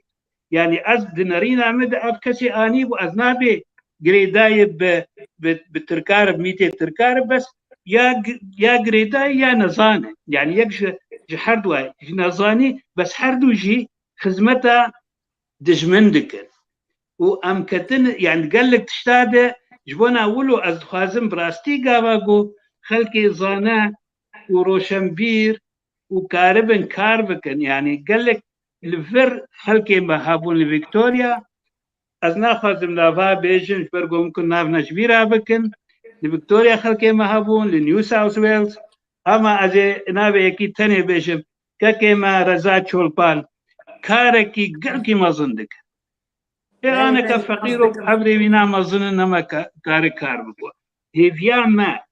Yanî ez di nerîna min de ev kesê anîbû, ez nabê girêdayê bi, bi, bi Tirka re, mîtê Tirka re, bes ya gi-, ya girêdayî ya nezan e. Yanî yek ji, ji her du, ji nezanî, bes her du jî xizmeta dijmin dikin. Û em ketin, yanî gelek tişta de ji bona wilo ez dixwazim bi rastî gava ku xelkê zane û roşenbîr û karibin kar bikin. Yanî gelek li vir xelkê me hebûn li Victoria. Ez naxwazim nava bêjin, ji ber ku mumkin nav ne ji bîra bikin. Li Victoria xelkê me hebûn, li New South Wales. Ama ez ê navê yekî tenê bêjim. Kekê me Reza Çolpan karekî gelkî mezin dike. Ê Belê, aneke belê, feqîr û hevdike. Hevrê wî namezin in, nema ka-, kare kar biko. Hêviya me,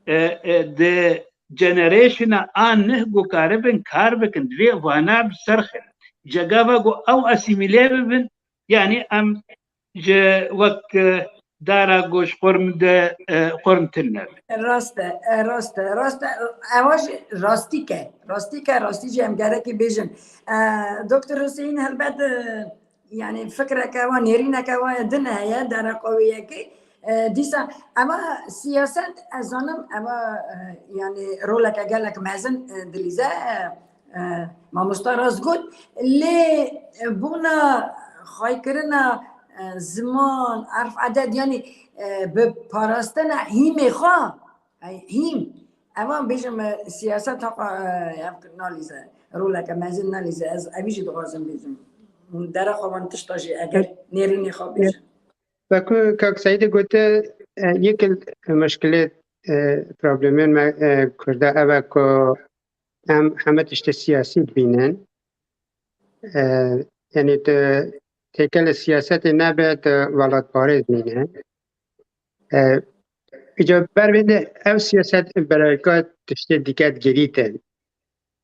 e, e, di generationa a neh ku karibin kar bikin, divê vana bi ser xin. Cegava ku ew asîmîle bibin, yanî em ji wek, e, dara ku ji qurm de, e, qurmtir nebin. Rast e, e, rast e, rast e. Ewa jî rastîk e. Rastîk e, rastî jî em gerekî bêjin. E, Doktor Huseyîn helbet, e, yanî fikreke wa, nêrîneke wa ye din heye, dereqa wê yekê. E, dîsa eva siyaset, ez zanim, eva, e, yanî roleke gelek mezin, e, dilîze, e, e, mamosta rast got. Lê, e, bona xaykirina, e, ziman, erf, edet, yanî, e, bi parastina hîmê xwe, e, hîm, eva bêjim, e, siyaset heqa, e, ev nalîze, roleke mezin nalîze, ez evî jî dixwazim bêjim. Dereqa wan tişta jî eger nêrînê xwe bêjin. Wekî kak Seîdê gote, e, yek li muşkilê, e, problemên me, e, Kurda ev e ku em heme tiştê siyasî dibînin. E, yanî tu têkilê siyasetê nebe, tu welatparêz dibîne. E, îca ber vê de ev siyaset bereka tiştê dike digirîtin.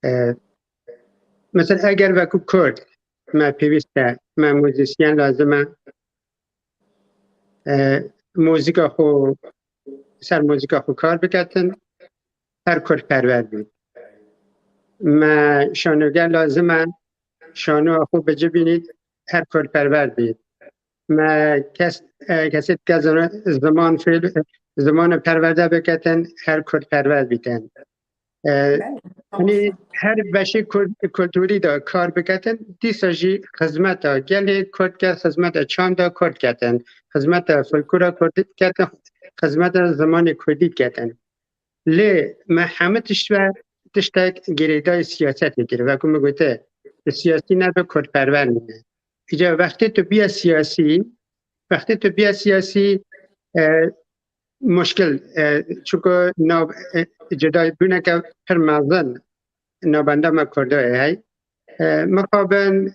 E, mesela eger wekî Kurd me pêwîst e, me muzîsyen lazim e, e, muzîka xwe, ser muzîka xwe kar biketin, her Kurd perwer bît. Me şanoger lazim e, şanoya xwe bi ci bînît, her Kurd perwer bît. Me kes, e, kesê dike ziman fêl, zimanê perwerde biketin, her Kurd perwer bîtin. E, Belê, yanî tamam. Her beşê kul-, kulturî de kar biketin, dîsa jî xizmeta gelê Kurd ke, xizmeta çanda Kurd ketin, xizmeta folklora Kurdî ketin, xizmeta zimanê Kurdî ketin. Lê me heme tişt ve tiştek girêdayî siyasetê kir. Wekî min gote, tu siyasî nebe, Kurd perwer nîne. Îca wextê tu biye siyasî, wextê tu biye siyasî, e, muşkil, e, çunku nav, e, cudayîbûneke pir mezin navbenda me Kurda ye hey. E, mixabin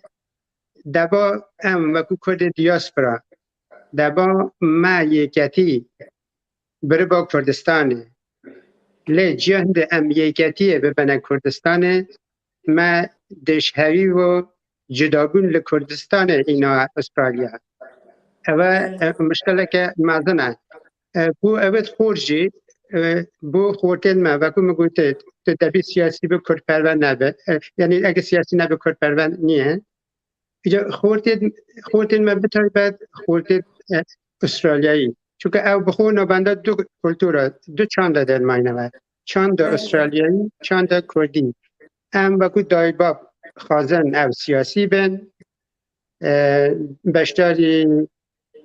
deba em wekî Kurdê diaspora, deba me yeketî biriba Kurdistanê. Lê ciya hindê em yeketiyê bibine Kurdistanê, me dêşhewî û cudabûn li Kurdistanê îna Australya. Ev e, e, muşkileke mezin e. E, bo ev xort jî, e, bo xortên me, wekî min gote, tu debî siyasî bi, Kurdperwer nebe. E, yanî eger siyasî nebe, Kurdperwer niye. Îca xortên, xortên me bi taybet xortên, e, Australyayî. Çunke ew bi xwe navbenda du kultura, du çanda dermayne ve. Çanda Evet. Australyayî, çanda Kurdî. Em wekî dayik bab xwazin ev siyasî bin, e, beşdarî,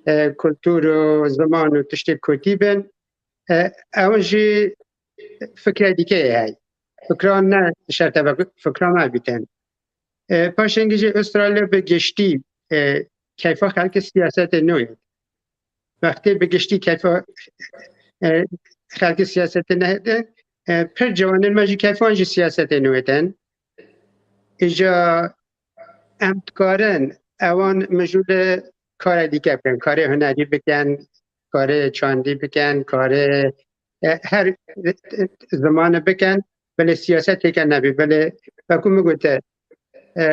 e, kultur û ziman û tiştê Kurdî bin. E, ew jî fikre dike ye hey. Fikra ne şerte ve fikra me bîtin. E, paşengî jî Australya bi giştî, e, keyfa xelkê siyasetê nûyê. Wextê bi giştî keyfa, e, xelkê siyasetê nehêdin, e, pir ciwanên me jî keyfan jî siyasetê nûyêtin. Îca em dikarin ewan mijûlê kare dike bikin, karê hunerî bikin, karê çandî bikin, karê, e, her, e, zimanê bikin, belê siyaset têke nebî, belê wekû min gote, e,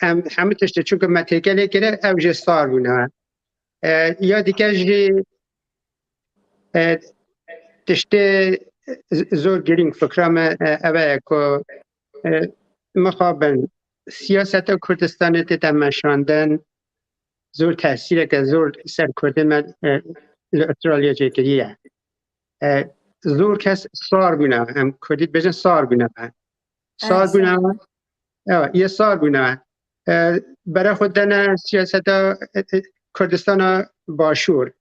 em hemû tiştê, çunku me têkelê kire, ew jê sar bûne. E, ya dike jî, e, tiştê z-, zor girîng fikra me, e, ev e ku, e, mixabin siyaseta Kurdistanê tête meşandin, zor tesîreke zor ser Kurdê me, e, li Australya çêkiriye. E, zor kes sar bûne, em Kurdî dibêjin sar bûne. Sar Evet, bûne. Evet, yê sar bûne. E, bere xwe dene siyaseta, e, e, Kurdistana Başûr.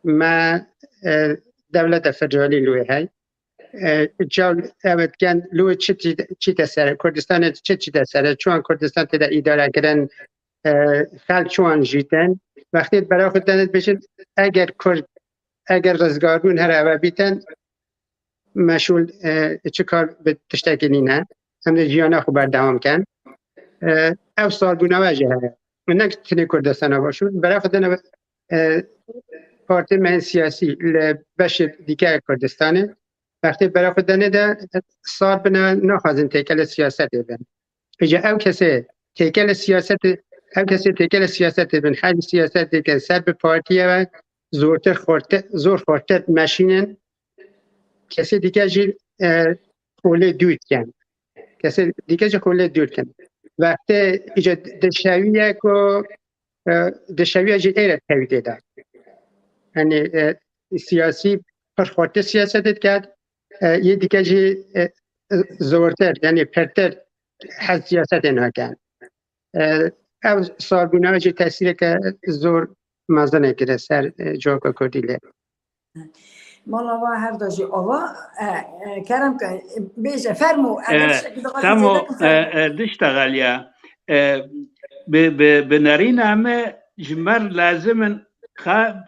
Me, e, dewleta federalî li wê hey. E, çaw evet ken li wê çi çi, çîte sere, Kurdistanê çi çîte sere, çiwan Kurdistan tê de îdare kirin, e, xelk çiwan jîtin. Wextê bere xwe dene dibêjin, eger Kurd, eger rizgarbûn here eve bîtin, meşûl, e, çi kar bi tiştekî nîne. Em dê jiyana xwe berdewam ken. E, ev sarbûnawe jî heye. Ne tenê Kurdistana Başûr, bere xwe dene, e, partiyên me yên siyasî li beşê dîke Kurdistanê. Wextê bera xwe denê de sar bine, naxwazin têkele siyasetê bin. Îca ew kesê têkele siyasetê, ew kesê têkele siyasetê bin, her siyasetê ke ser bi partiye ve zortir xorte-, zor xortir meşînin, kesê dike jî, e, xolê dûr dikin. Kesê dike jî xolê dûr dikin. Wextê îca dişewiye ku, e, dişewiye jî êre tevî tê de. Yanî, e, siyasî pir xortir siyaset diket, e, yê dike jî, e, zortir, yanî pirtir hez siyasetê nakin. E, ev sarbûna jî tesîreke zor mezinê kire ser, e, civaka kurdî lê. Mala va her da jî ava, e, e, kerem ke, e, bêje, fermo, eger E, tiştekî dixwazî Temo, zêde bifêrmo. E, e, dişta xeliya. E, bi, bi, bi nerîna me ji me re lazim in xa-,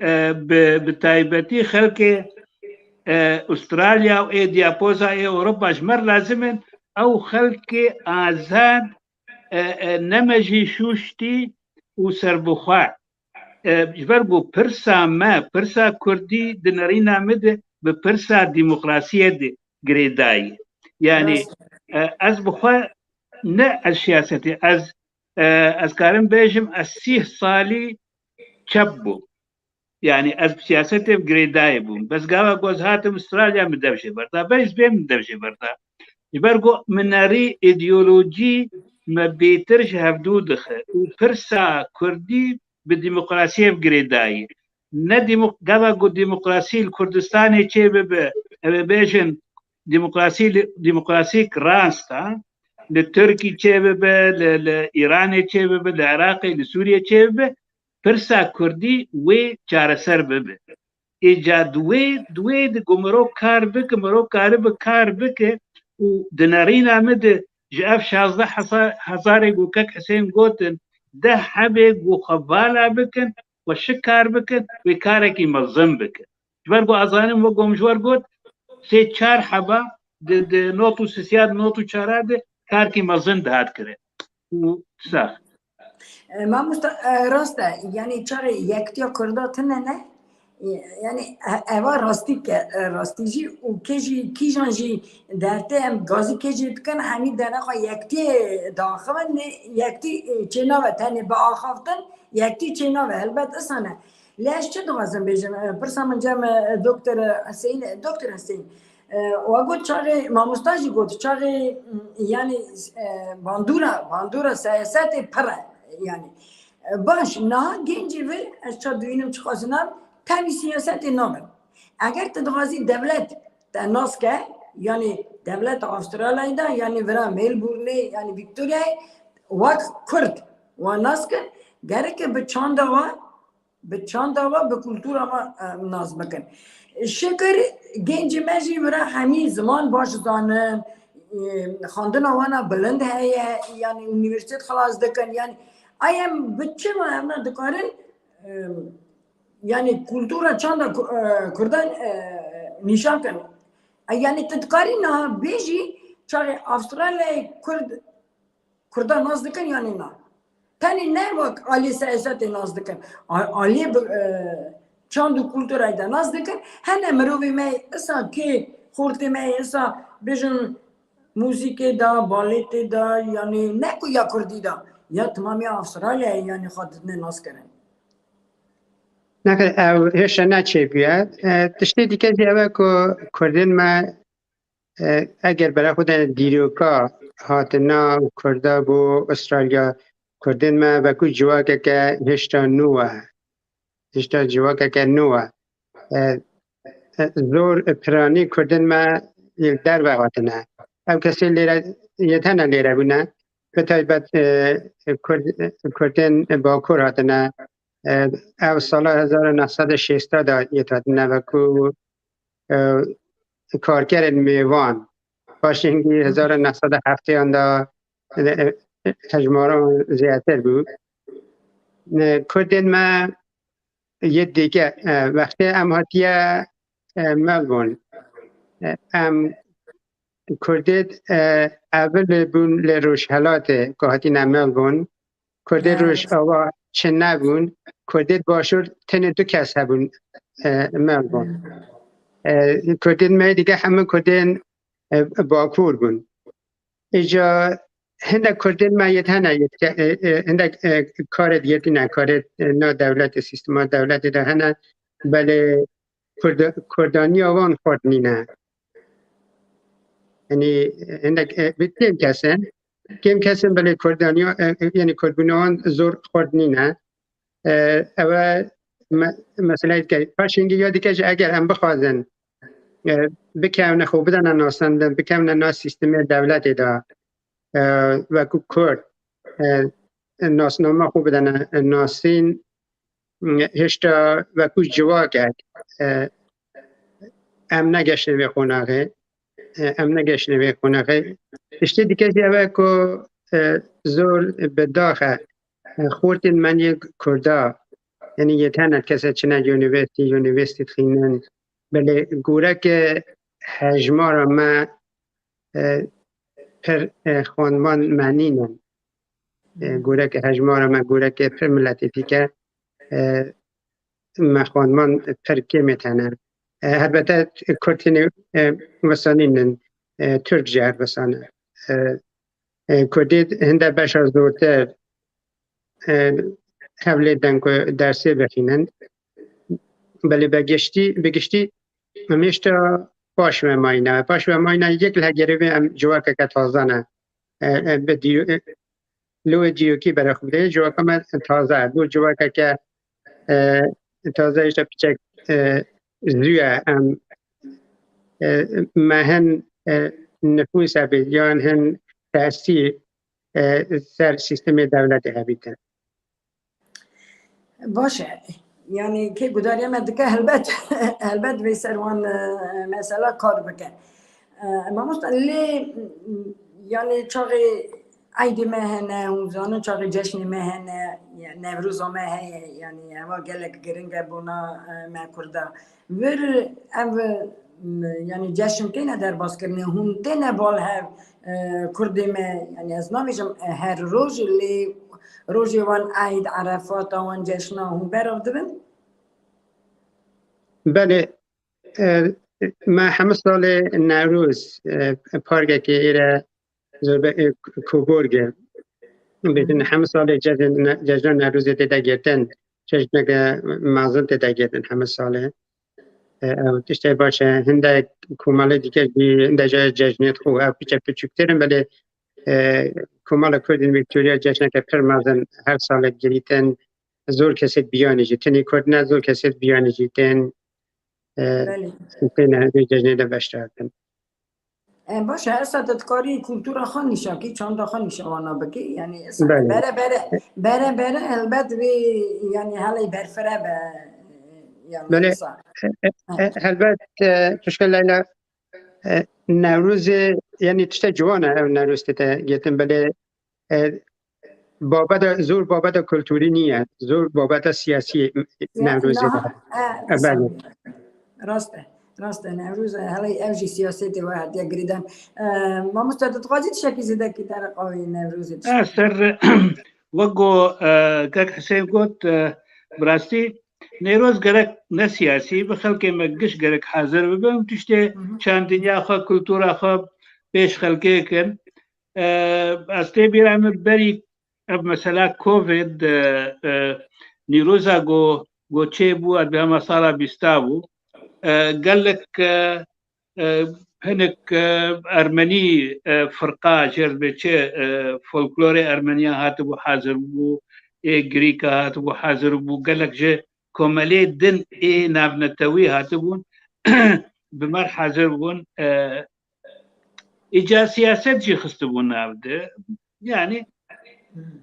e, bi, bi taybetî xelkê, e, Australya û ê diyapoza ê Ewropa ji me re lazim in ew xelkê azad, e, e, nemejî şûştî û serbixwe. E, ji ber ku pirsa me, pirsa kurdî di nerîna min de bi pirsa demokrasiyê de girêdayî. Yanî, Rast. e, ez bi xwe ne ez siyasetê, ez, e, ez karim bêjim, ez sîh salî çep bûm. Yanî ez bi siyasetê girêdayî bûm. Bes gava ku ez hatim Australya, min dev jê berda. Bes bê min dev jê berda. Ji ber ku min nerî îdeolojî me bêtir ji hevdû dixe û pirsa kurdî bi demokrasiyê ve girêdayî. Ne demo-, gava ku demokrasî li Kurdistanê çê bibe, ew ê bêjin demokrasî li, demokrasîk rast a, li Tirkî çê bibe, li, li Îranê çê bibe, li Iraqê, li Sûriyê çê bibe, pirsa kurdî wê çareser bibe. Îca di wê, di wê de ku mirov kar bike, mirov karibe kar bike û di nerîna min de ji ev şazdeh hezar, hezarê ku kek Hisên gotin, deh hebê ku xwe vala bikin, xwe şikar bikin, wê karekî mezin bikin. Ji ber ku ez zanim, wek ku min ji we re got, sê çar heba di, di not û sisiya, di not û çara de karkî mezin dihat kirin. Û sax. E, mamosta, e, rast e. Yanî çaxê yektiya Kurda tune ne? E, yanî e-, eva rastî ke, e, rastî jî û kê jî, kîjan jî dertê em gazî kê jî dikin, hemî dene xwe yektiyê diaxivin, lê yektî, e, çênabe tenê biaxaftin, yektî çênabe. Helbet isa ne. Lê ez çi dixwazim bêjim? E, pirsa min cem, e, doktor Hüseyin, doktor Hüseyin, e, we got çaxê, mamosta jî got, çaxê, m, yanî, e, bandora, bandora siyasetê pir e, yanî. E, baş, niha gencê vir, ez ça dibînim çiqas nav, tevî siyasetê nabin. Eger tu dixwazî dewlet te nas ke, yanî dewleta Avustralyayê de, yanî vira Melbourneê, yanî Victoriayê, wek Kurd wan nas kin, gereke bi çanda wan, bi çanda ve, bi kultura ve, e, nas bikin. Şikir gencê me jî vira hemî ziman baş zanin, e, xwendina wana bilind heye, yanî unîversîtet xilas dikin, yanî ay em bi çi ve em dikarin, e, yanî kultura çanda ku-, e, kurdan, e, nîşan kin. E, yanî tu dikarî niha bêjî çaxê Avustralyayê Kurd Kurda nas dikin yanî na? Tenê ne wek alî siyasetê nas dikin. A-, alî bi, e, çand û kulturayê de nas dikin. Hene mirovê me îsa kê xortê me îsa bêjin muzîkê de, balêtê de, yanî ne ku ya kurdî de, ya timamî Avustralyayê yanî xwe didine nas kirin. Nexêr, ew hêşa neçêbûye. E, tiştê dike jî ew e ku kurdên me, e, eger bera xwe de dîroka hatina Kurda bo Australya, kurdên me wekû civakeke hêşta nû e. Hêşta civakeke nû e. E, e, zor piranî kurdên me li derve hatine. Ew kesê lêre, yê tene lêre bûne. Bi taybet, e, kurd, kurdên Bakur hatine. E, ew sala hezar û neh sed û şêst de yê hatine wekû, e, karkerên mêvan. Paşê hingî hezar û neh sed û heftêyan de, e, e, hejmaran zêdetir bû. E, kurdên me yê dike, e, wextê em hatiye, e, Melbourne. E, em Kurdê, e, evil bûn li Rojhelatê ku hatîne Melbourne. Kurdê Rojava çi nebûn. Kurdê Başûr tenê du kes hebûn, e, Melbourne. E, Kurdên me dîke hemû Kurdên, e, Bakur bûn. Îca hindek Kurdên me yê hene, yê ke-, e, e, hindek, e, karê diyetî ne, karê, e, na dewletê, sîstema dewletê de hene, belê Kurd-, Kurdaniya wan xurt nîne. Yanî, e, hindek, e, bi kêm kes in, kêm kes in, belê Kurdaniya, e, e, yanî Kurdbûna wan zor xurt nîne. E, ew e me-, meseleyê dike. Paşê hingî ya dike jî eger em bixwazin, e, bikevne xwe bidene nasandin, bikevne na sîstemê dewletê de, e, wekû Kurd, e, nasnama xwe bidene nasîn, hêşta wekû civakek, e, em negeştine vê qonaxê, e, em negeştine vê qonaxê. Tiştê dike jî ew e ku, e, zor bi dax e, e, xortên me yê Kurda, yanî yê tenet kese çine unîversîtî, unîversîtî dixînin, belê goreke hejmara me, e, pir, e, xwendvan me nînin. E, goreke hejmara me, goreke pir miletê dîke, e, me xwendvan pir kêmê tene. E, helbete Kurd hinê, e, wisa nînin, e, Tirk jî her wisa ne. E, e, Kurdî hinde beşa zortir, e, hewlê den ku dersê bixînin. Belê be giştî, bi giştî em hêşta paş ve mayne. Paş ve mayne yek li hegerê ve em civakeke taze ne. E, e, bi dî-, e, li wê dîrokî bere xwe bidê, civaka me taze ye. Bû civakeke, e, taze, işte piçek, e, zû ye. Em, e, me hin, e, nifûs hebît, yan hin tesîr, e, ser sîstemê dewletê hebîtin. Baş e. Yanî kê gudariyê me dike, helbet, helbet vê ser wan, e, mesela kar bike. E, mamosta, lê, yanî çaxê eydê me hene, hûn zanin çaxê ceşnê me hene, Newroza me heye, yanî eva gelek giring e bona, e, me Kurda. Vir ev, m, yanî ceşn têne derbas kirine, hûn têne bal hev, e, Kurdê me, yanî ez nabêjim, e, her roj, lê rojê wan eyd, Erefata, wan ceşna hûn berav dibin? Belê, e, me hemû salê Newroz, e, parkekê êre Zor be, e, Koborg e. Bêjin hemû salê cejn-, ne-, cejna Newrozê tê de girtin. Cejneke mezin tê de girtin hemû salê. E, ew tiştê baş e. Hinde komelê dike jî, hinde jî cejnê xwe ew piçe piçûktir in, belê, e, komela Kurdên Victoria cejneke pir mezin her salê girîtin. Zor kesê biyanî jî, tenê Kurd ne, zor kesê biyanî jî tên, e, Belê. Têne vê cejnê de beşdar bin. E, baş e, esa te dikarî kultura xwe nîşa kî, çanda xwe nîşa wana bikî. Yanî esa Belê. bere, bere, bere, bere, helbet vê, yanî helê berfire be, yanî Belê. esa. E, e, Ha. e, helbet, e, Tuşka Leyla, e, Newrozê, yanî tişte ciwan e ew Newroz tê te girtin, belê, e, babeta, zor babeta kulturî niye, zor babeta siyasî Newrozê de. E, belê. Rast e. Rast e. Newroz e. Hele ev jî siyasetê we hatiye girêdan. E, mamoste, tu dixwazî tiştekî zêdekî dereqa wê Newrozê tiştekî? E, ser, wek ku, e, kek Hisên got, e, bi rastî Newroz gerek ne siyasî, bi xelkê me giş gerek hazir bibin, tiştê Hı hı. çandiniya xwe, kultura xwe pêş xelkê kin. E, ez tê bîra min berî ev mesela Covid, e, e, Nîroza go, go çê bû, ez dibêjim sala bîsta bû. E, gelek, e, e, hinek, e, Ermenî, e, firqa, jê re bê çi, e, folklorê Ermeniya hatibû hazir bû, ê Grîka hatibû hazir bû, gelek ji komelê din ê navnetewî hatibûn, bi me re hazir bûn, e, Îca siyaset jî xistibû nav de. Yanî,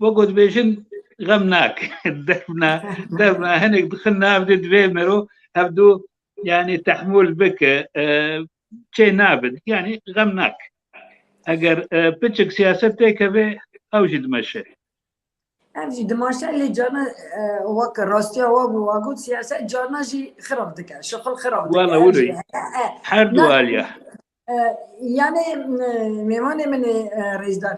wek ku dibêjin, xem nake. Devna, devna hinek dixin nav de, divê mero hevdu, yanî, tehmûl bike, e, çê nabin. Yanî, xem nake. Eger, e, piçik siyaset têkeve, ew jî dimeşe. Ev jî dimaşe lê carna, e, wek rastiya we bû, we got siyaset carna jî xirab dike, şixul xirab dike. Wala Ev wilo jî ye. He, he. Her du Na-, aliya. e, yanê, e, mêvanê min ê, e, rêzdar.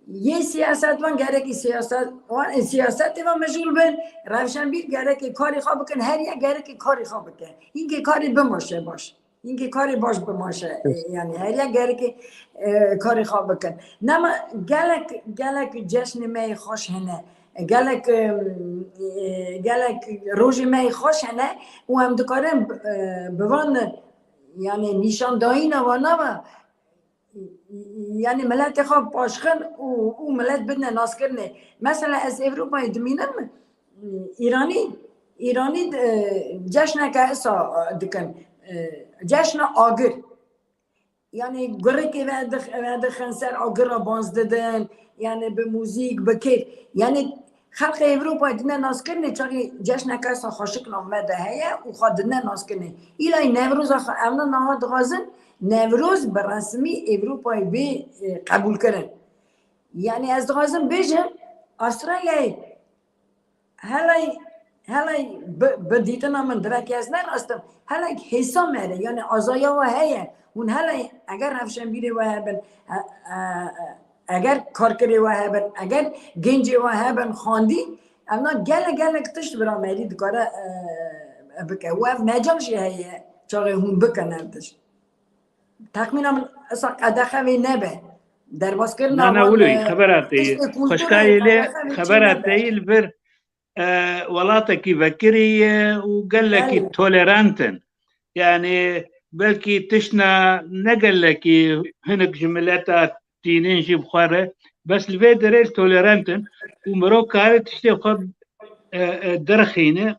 Yê siyasetvan gerekî siyaset, wan, e, siyasetê ve meşgûl bin, rewşenbîr gerekê karê xwe bikin, her yek gerekê karê xwe bike. Hînkê karê bimaşe baş. Hinkî karê baş bimaşe, e, yanî her yek gereke, e, karê xwe bikin. Nema gelek, gelek ceşnê me yê xweş hene. Gelek, e, e, gelek rojê me yê xweş hene û em dikarin, e, bi van, yanî nîşandayîna wana ve, yanî miletê xwe paşxin û, û milet bidine naskirinê. Mesela ez Ewropayê dimînim, Îranî, Îranî, e, ceşneke isa, e, dikin. E, ceşna agir. Yanî gurikê vedix-, vedixin ser agir re banz didin. Yanî bi muzîk, bi kêf. Yanî xelqê Ewropayê dine naskirinê çaxê ceşneke isa xweşik nav me de heye û xwe dine naskirinê. Îlay Newroza xwe evna nava dixwazin, Newroz bi resmî Ewropayê bê, e, qebûlkirin. Yanî ez dixwazim bêjim, Astralyayê helay, helay bi, bi dîtina min, direk ez ne rast im, helay hêsa me re, yanî azaya we heye. Hûn helay eger rewşenbîrê we hebin, e, e, e, eger karkirê we hebin, eger gencê we hebin xwendî, evna gelek, gelek tişt bira merî dikare, e, bike. Û ev mecal jî heye, çaxê hûn bikin ev tişt. Texmîna min esa qedexe vê nebe. Derbaskirina Na, na, wan, wilo, e, xebera te ye. Tiştê kulturê Xweşkayê lê qedexe vê xebera çênebe. Te ye li vir, e, welatekî vekirî ye û gelekî Belê. Tolerant in. Yanî belkî tiştna ne gelekî hinek ji mileta tînin jî bi xwe re, bes li vê derê tolerant in û mirov kare tiştê xwe, e, e, derxîne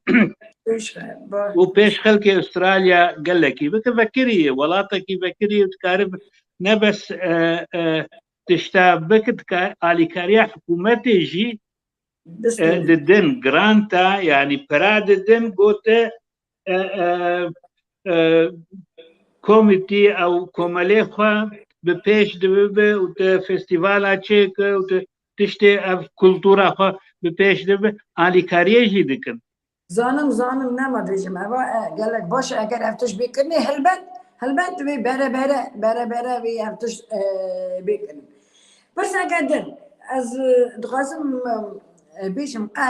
Pêş ve, ba- û pêş xelkê Australya gelekî bike vekirî ye, welatekî vekirî ye û dikare ne bes, e, e, tişta bike, dikare alîkariya hikûmetê jî, e, Bistîne. Didin, granta, yanî pira didin, gote, e, e, e, komîtî ew komelê xwe bi pêş dibibe û te festîvala çêke û te tiştê ev kultura xwe bi pêş dibe, alîkariyê jî dikin. Zanim, zanim, nema bêjim. Eva, e, gelek baş e, eger ev tişt bê kirinê, helbet, helbet divê bere bere, bere bere vê ev tişt, e, bê kirin. Pirseke din, ez, e, dixwazim, e, bêjim, qe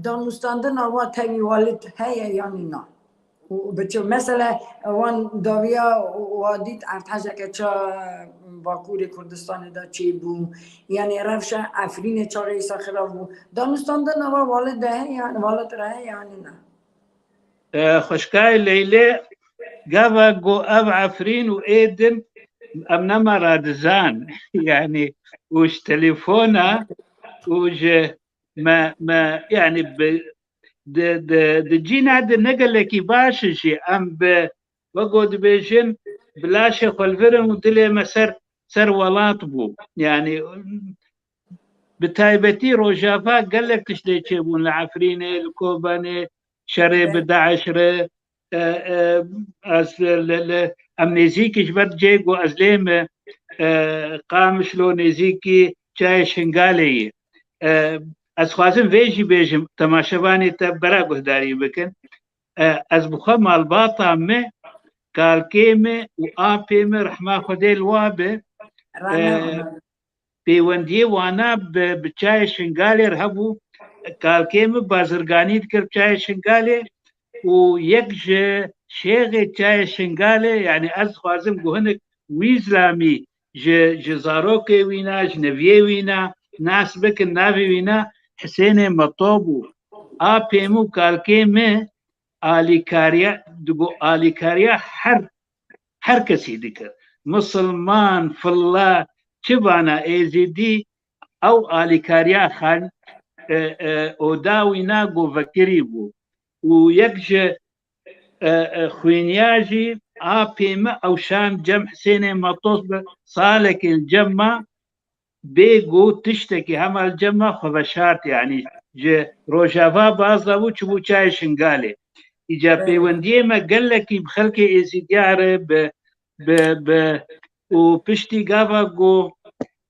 danûstandina wa tevî walid heye yanî na? Û bi çi, mesela, wan dawiya wa dît erdhejeke ça Bakurê Kurdistanê de çêbû, yanî rewşa Efrînê çaxê îsa xirab bû. Danûstandina wa walid de heye, yanî walid re heye, yanî ne? E, xweşkayê Leylê, gava ku ev Efrîn û ê din em nema radizan, yanî û ji telefona û ji me, me, yanî bi, di, di, di cîna di ne gelekî baş e jî em bi, weko dibêjin, bi laşê xwe li vir in û dilê me ser, ser welat bû. Yanî bi taybetî Rojava gelek tişt lê çêbûn li Efrînê, li Kobanê, şerê bi DAIŞ re, e, e, ez li, li, em nêzîkî ji ber cê ku ez lê me, e, Qamişlo nêzîkî çayê Şingalê ye. E, ez xwazim vê jî bêjim, temaşevanê te bera guhdarî bikin. E, ez bi xwe malbata me, kalkê me û apê me rehma Xwedê li wa be, Rana e, Pêwendiyê wana bi, bi çayê Şingalê re hebû. Kalkê min bazirganî dikir bi çayê Şingalê û yek ji şêxê çayê Şingalê, yanî ez dixwazim ku hinek wî zilamî ji, ji zarokê wîna, ji neviyê wîna nas bikin, navê wîna Hisênê Meto bû. Apê min û kalkê min alîkariya, digo alîkariya her her kesî dikir. Misilman, filla, çi vana êzidî, ew alîkariya xan, e, e, oda wîna govekirî bû. Û yek ji, e, e, xwîniya jî apê min ew şan cem Hisênê Matos bi salekê li cem ma, bê ku tiştekî hema li cem me xwe veşart, yanî ji Rojava baz dabû, çibû çayê Şingalê. Îca Evet. pêwendiyê me gelekî bi xelkê Êzîdiya re bi, bi, bi û piştî gava ku,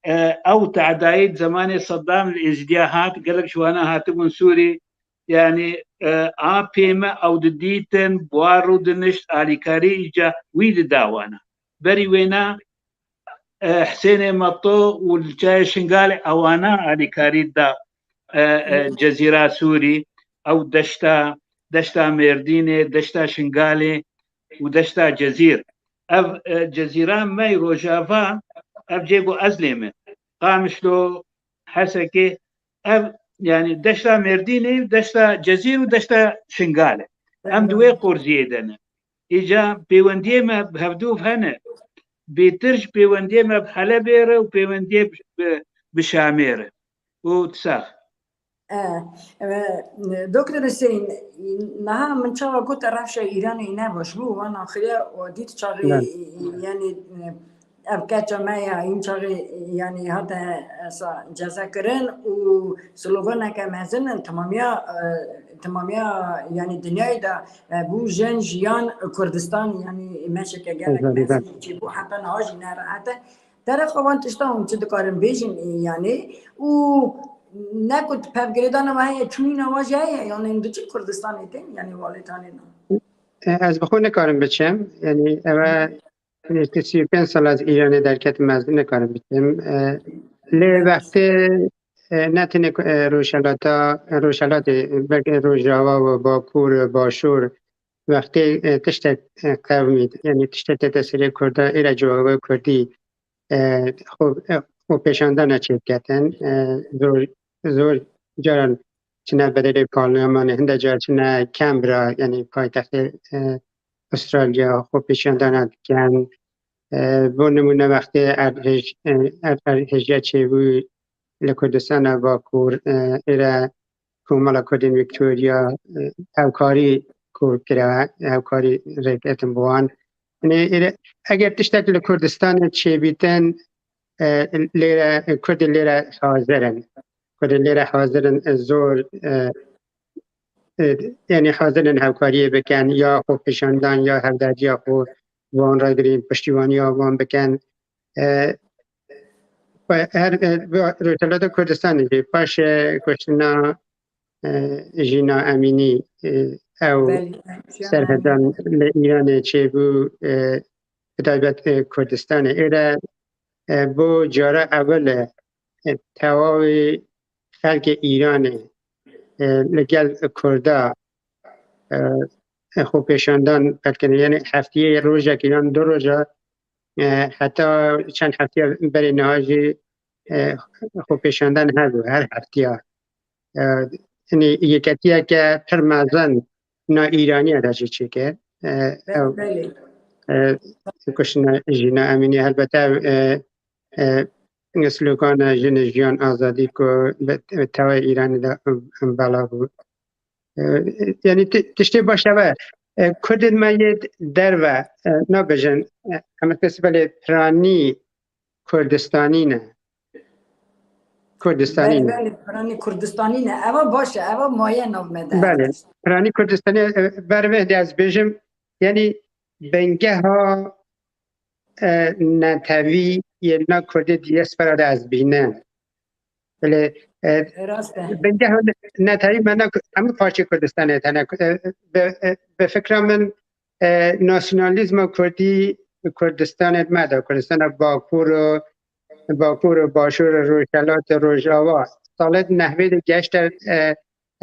e, ew te'dayî di zemanê Seddam li Êzîdiya hat, gelek ji wana hatibûn Sûrî, yanî, e, apê me ew didîtin, bi wan rûdinişt, alîkarî îca wî dida wana. Berî wêna, e, Hisênê Meto û li çayê Şingalê ewana alîkarî da, e, e, Cezîra Sûrî, ew deşta, deşta Mêrdînê, deşta Şingalê û deşta Cezîr. Ev e, cezîra me yê Rojava, ev cê ku ez lê me. Qamişlo, Hesekê, ev yani deşta Mêrdînê, deşta Cezîr û deşta Şingal e. Em di wê qorziyê de ne. Îca pêwendiyê me bi hevdû hene. Bêtir ji pêwendiyê me bi Helebê re û pêwendiyê bi, bi, bi Şamê re. Û sax. E, e, Doktor Hüseyin, niha min çawa got te rewşa Îranê ne baş bû, wan axiriya û dît çaxê, yanî, e, ev keça me ya, în çaxê, yanî, hate, e, sa, ceza kirin û sloganeke mezin in, temamiya, e, temamiya, yanî, dinyayê de, e, bû jin, jiyan, Kurdistan, yanî, meşeke gelek mezin çêbû, heta niha jî nerehet e. Dereqa wan tişta hûn çi dikarin bêjin, e, yanî, û ne ku pevgirêdana we heye, çûnîna we jî heye, yanî hûn diçin Kurdistanê tên, yanî walêtanê ne? E, ez bi xwe nikarim biçim. Yanî ev e, sî û pênc sal ez Îranê derketim, ez nikarim biçim. E, lê wextê, e, ne tenê ku, e, Rojhelata, Rojhelatê, belkî Rojava û Bakur, Başûr, wextê, e, tiştek, e, qewimî, yanî tiştek tête serê Kurda, êre civaka Kurdî, e, xwe, e, xwepêşandana çêdiketin. E, zor, zor caran çine berê parlemanê, hinde car çine Canberra, yanî paytextê, e, Australya, xwepêşandana dikin. E, bo nimûne wextê erdhej-, e, erd-, erdhejya çêbû li Kurdistana Bakur, e, êre Komela Kurdên Victoria, e, hevkarî ku kire, hevkarî rêketin bi wan. Yanî êre, eger tiştek li Kurdistanê çêbîtin, e, lêre, Kurdê lêre hazir in. Kurdê lêre hazir in, e, zor, e, e, yanî hazir in hevkariyê bikin, ya xwepêşandan, ya hevdadiya xwe wan re girîn, piştîwaniya wan bikin. E, her, e, Rojhelata Kurdistanê jî paşê kuştina, e, Jîna Emînî, e, ew serhedan li Îranê çêbû, e, bi taybet, e, Kurdistanê. Êre, e, bo cara ewil e, e, tewawê xelkê Îranê, e, li gel Kurda, e, e, xwepêşandan pêk kirin. Yanî heftiyê rojek yan du roja, e, heta çend heftiya berê niha jî, e, xwepêşandan hebû, her heftiya. E, yanî yeketiyeke pir mezin na Îraniya de jî çêkir. E, ew, e, kuştina Jîna Emînî, helbete ev, e, e, slogana Jin, Jiyan, Azadî ku bi tewayê Îranê de belav bû. E, yanî ti-, tiştê baş ev e. E, Kurdên me yê derve, e, nabêjin, e, em ê spesî belê piranî Kurdistanî ne. Kurdistanî ne. Belê, belê, piranî Kurdistanî ne. Eva baş e, eva maye nav me de. Belê, piranî Kurdistanî, e, ber vê de ez bêjim, yanî bingeha, e, netewî yê na Kurdê diaspora de ez bînim. Belê, e, bingeha ne-, netewî me ne, hemû parçeyê Kurdistanê tene, e, bi, e, bi fikra min, e, nasyonalîzma Kurdî Kurdistanê me de, Kurdistana Bakur û, Bakur û Başûr û Rojhelat û Rojava, salê di nehvê de gehişte, e,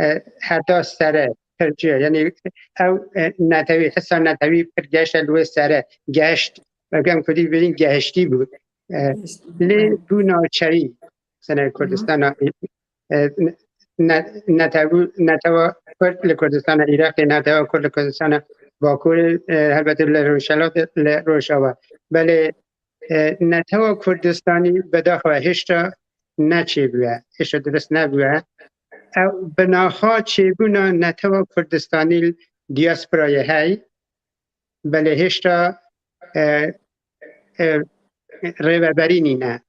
e, heta sere, pir cih. Yanî ew, e, netewî, hisa netewî pir gehişte li wê sere, gehişt. Weke em Kurdî bibêjin gehiştî bû. E, lê bû navçeyî, sene Kurdistana, e, ne-, netewî, netewa Kurd li Kurdistana Iraqê, netewa Kurd li Kurdistana Bakurê, e, helbetî li Rojhelatê, li Rojava. Belê, e, netewa Kurdistanî bedaxwe hêşta neçêbûye, hêşta dirust nebûye. Ew binaha çêbûna netewa Kurdistanî diasporayê hey, belê hêşta, e, e, rêveberî nîne.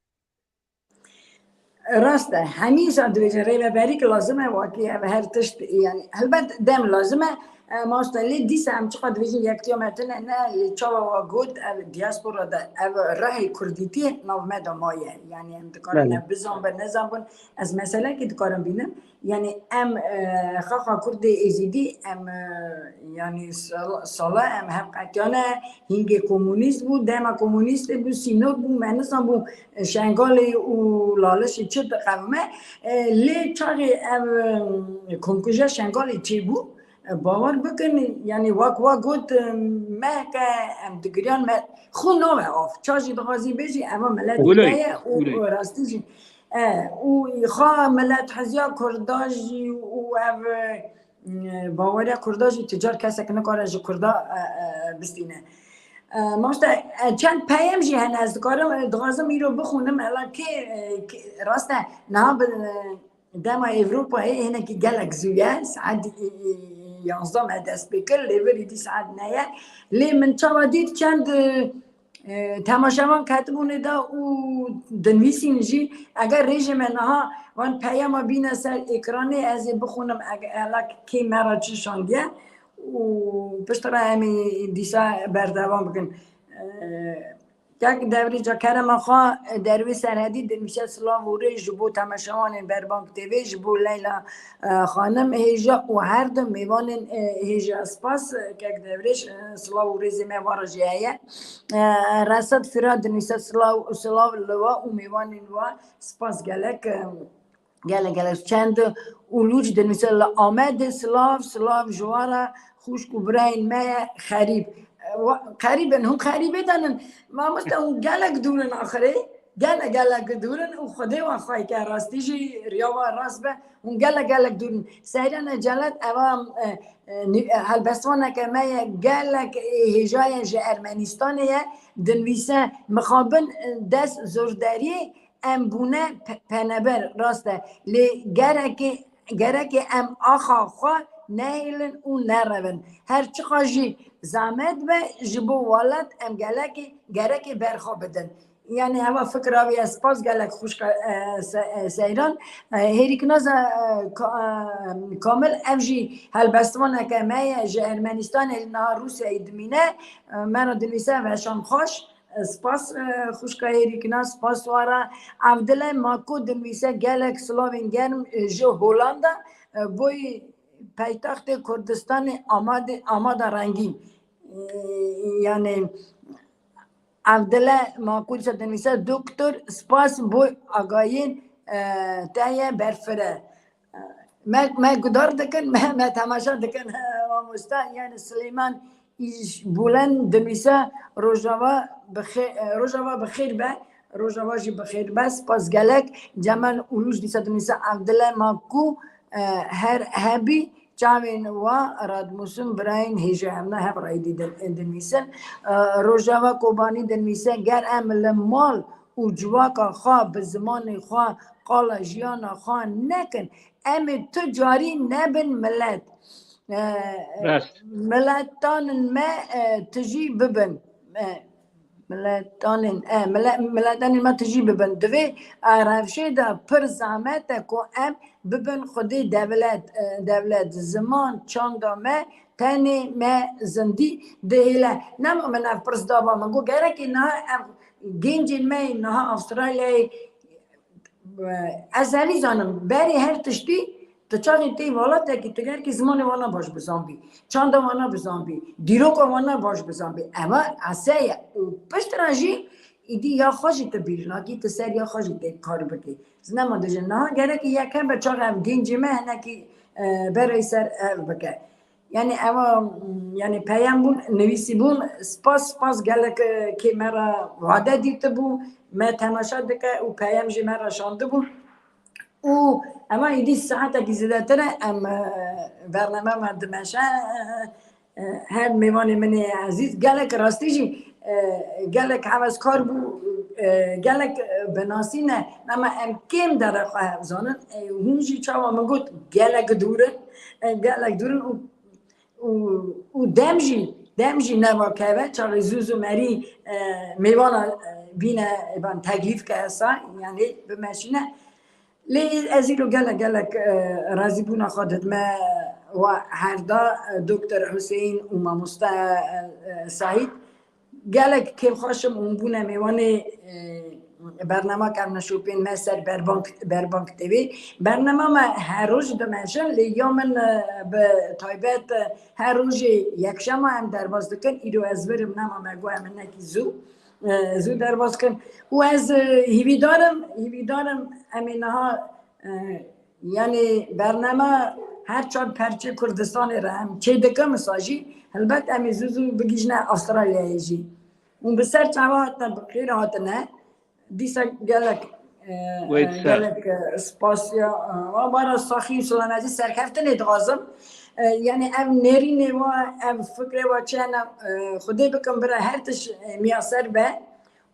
Rast e, hemî însan dibêje rêveberî ki lazim e, wakî ev her tişt, yanî helbet dem lazim e, e, mamoste, lê dîsa em çiqas dibêjin yektiya me tune ne, lê çawa wa got, ev diaspora de ev rehê kurdîtiyê nav me de maye. Yanî em dikarin, belê, ev bizanbin, nezanbin, ez meselekê dikarim bînim. Yanî em, e, xaxa Kurdê Êzîdî, em, e, yanî sal-, sala em hev qetiyane, hingê komunîst bû, dema komunîstê bû, sînod bû, me nizanbû, e, Şengalê û Lalişê çi diqewime. E, lê çaxê ev, e, komkujiya Şengalê çêbû, Bawer bikin, yani wek wa got, mehke em digiriyan me xwe nave av. Ça jî dixwazî bêjî, eva milet Wilo, me ye û wilo. Rastî jî. E, û xwe milet heziya Kurda jî û ev, e, baweriya Kurda jî ti car kesek nikare ji Kurda, e, e, bistîne. E, mamoste, e, çend peyam jî hene, ez dikarim, e, dixwazim îro bixwînim, ela kê, e, kê, rast e, niha bi, e, Dema Ewropayê hinekî gelek zû ye, saet, e, e, yanzdeh me dest pê kir, lê vir îdî saet neh ye. Lê min çawa dît çend, e, e, temaşevan ketibûne de û dinivîsîn jî, eger rêjê me niha van peyama bîne ser ekranê, ez ê bixwînim, eg-, ela kê me re çi şandiye û piştre em ê dîsa berdewam bikin. E, Kek Devrêca, kerema xwe, dervê Serhedî dinivîse silav û rê ji bo temaşevanên Berbang T V, ji bo Leyla, e, xanim hêja û her du mêvanên, e, hêja. Spas, e, kek Devrêj, e, silav û rêzê me va re jî heye. E, Resed Firat dinivîse silav, silav li we û mêvanên we. Spas gelek, e, Gelek gelek çend û Lûc dinivîse li Amedê silav, silav ji we re, xwişk û birayên me ye xerîb. E, wa-, xerîb in, hûn xerîbê de nin. Mamoste, hûn gelek dûr in axirê. Gelek, gelek dûr in û Xwedê wan xwey ke rastî jî riya wan rast be. Hûn gelek, gelek dûr in. Seyran e Celat, eva, e, e, nî-, e, helbestvaneke me ye, gelek, e, hêja ye, ji Ermenistanê ye. Dinivîse mixabin, e, dest zorderiyê, em bûne pe-, peneber, rast e. Lê gerekê, gerekê em axa xwe nehêlin û nerevin. Her çiqa jî zehmet be, ji bo welat em gelekê, gerekê berxwe bidin. Yani heva fikra wî ye. Spas gelek xwişka, e, Se-, e, Seyran. E, Hêrîknaza, e, Ka-, e, Kamil, ev jî helbestvaneke me ye, ji Ermenistanê li niha Rûsyayê dimîne. E, me re dinivîse veşan xweş. Spas, e, xwişka Hêrîkna, spas wara. Evdile Mako dinivîse gelek silavên germ, e, ji Holanda, e, boy paytextê Kurdistanê amade, amada rengîn. E, yani Evdile Mako dîsa dinivîse doktor, spas boy agayên, e, te ye berfire. Me, me gudar dikin, me, me temaşa dikin, mamoste. Yani Silêman Îşbûlen dinivîse, Rojava bi xê-, Rojava bi xêr be, Rojava jî bi xêr be. Spas gelek. Cemal Ulûs dîsa dinivîse, Evdile Mako, e, her hebî çavên wa radmûsin birayên hêja, em ne hev rayî dî din-, dinivîsin. E, Rojava Kobanî dinivîse, ger em li mal û civaka xwe bi zimanê xwe qala jiyana xwe nekin, em ê tu carî nebin milet. E, Rast. Miletanên me, e, tijî bibin. E, miletanên, e, mile-, miletanên me tijî bibin. Divê, e, rewşê de pir zehmet e ku em bibin xwedî dewlet, e, dewlet, ziman, çanda me, tenê me zindî dihêle. Nema min ev pirs daba min got, gerekê niha ev gencên me yên niha Avustralyayê, ez hevî zanim, berê her tiştî, tu çaxê tê welatekî, tu gerekî zimanê wana baş bizanbî, çanda wana bizanbî, dîroka wana baş bizanbî. Eva ese ye. Û piştre jî îdî ya xwe jî tu bîr nakî, tu ser ya xwe jî tê kar bikî. Zinema dijin. Niha gerekî yek hebe çax ev gencê me hinekî, e, berê ser ev bike. Yani eva, yani peyam bûn, nivîsî bûn. Spas, spas gelek, e, kê me re wade dîtibû, me temaşa dike û peyam jî me re şandibû. Û eva îdî saetekî zêdetir e, em, e, bername me dimeşe, e, e, her mêvanê min ê ezîz, gelek rastî jî, e, gelek heveskar bû, e, gelek, e, bi nasîne, nema em kêm dere xwe hev zanin. E, hûn jî çawa min got, gelek dûr in, e, gelek dûr in û, û, û dem jî, dem jî neva keve, çaxê zû zû merî, e, mêvana, e, bîne, e, ban teklîf ke esa, yani bimeşîne. Lê ez îro gelek, gelek, e, razîbûna xwe didime we herda, e, Doktor Huseyîn û Mamoste, e, e, Saîd. Gelek kêfxweş im hûn bûne mêvanê, e, bernama Kevneşopên me ser Berbank, Berbank T V. Bernama me her roj dimeşin, lê ya min, e, bi taybet, e, her rojê yekşema em derbas dikin. Îro ez vir im, nema me got em hinekî zû, e, zû derbas kin. Û ez, e, hîvîdar im, hîvîdar im em ê niha, e, yani bernama her çar perçê Kurdistanê re em çê dikin wisa jî, helbet em ê zû zû bigihîjine Astralyayê jî. Û bi ser çava hatine, bi xêr hatine. Dîsa gelek, e, Wê e, ser. gelek, e, spas ya, e, wa bara saxî û selametî serkeftinê dixwazim. E, yani ev nêrînê wa, ev fikrê wa çi hene, e, Xwedê bikin bira her tişt, e, miyaser be.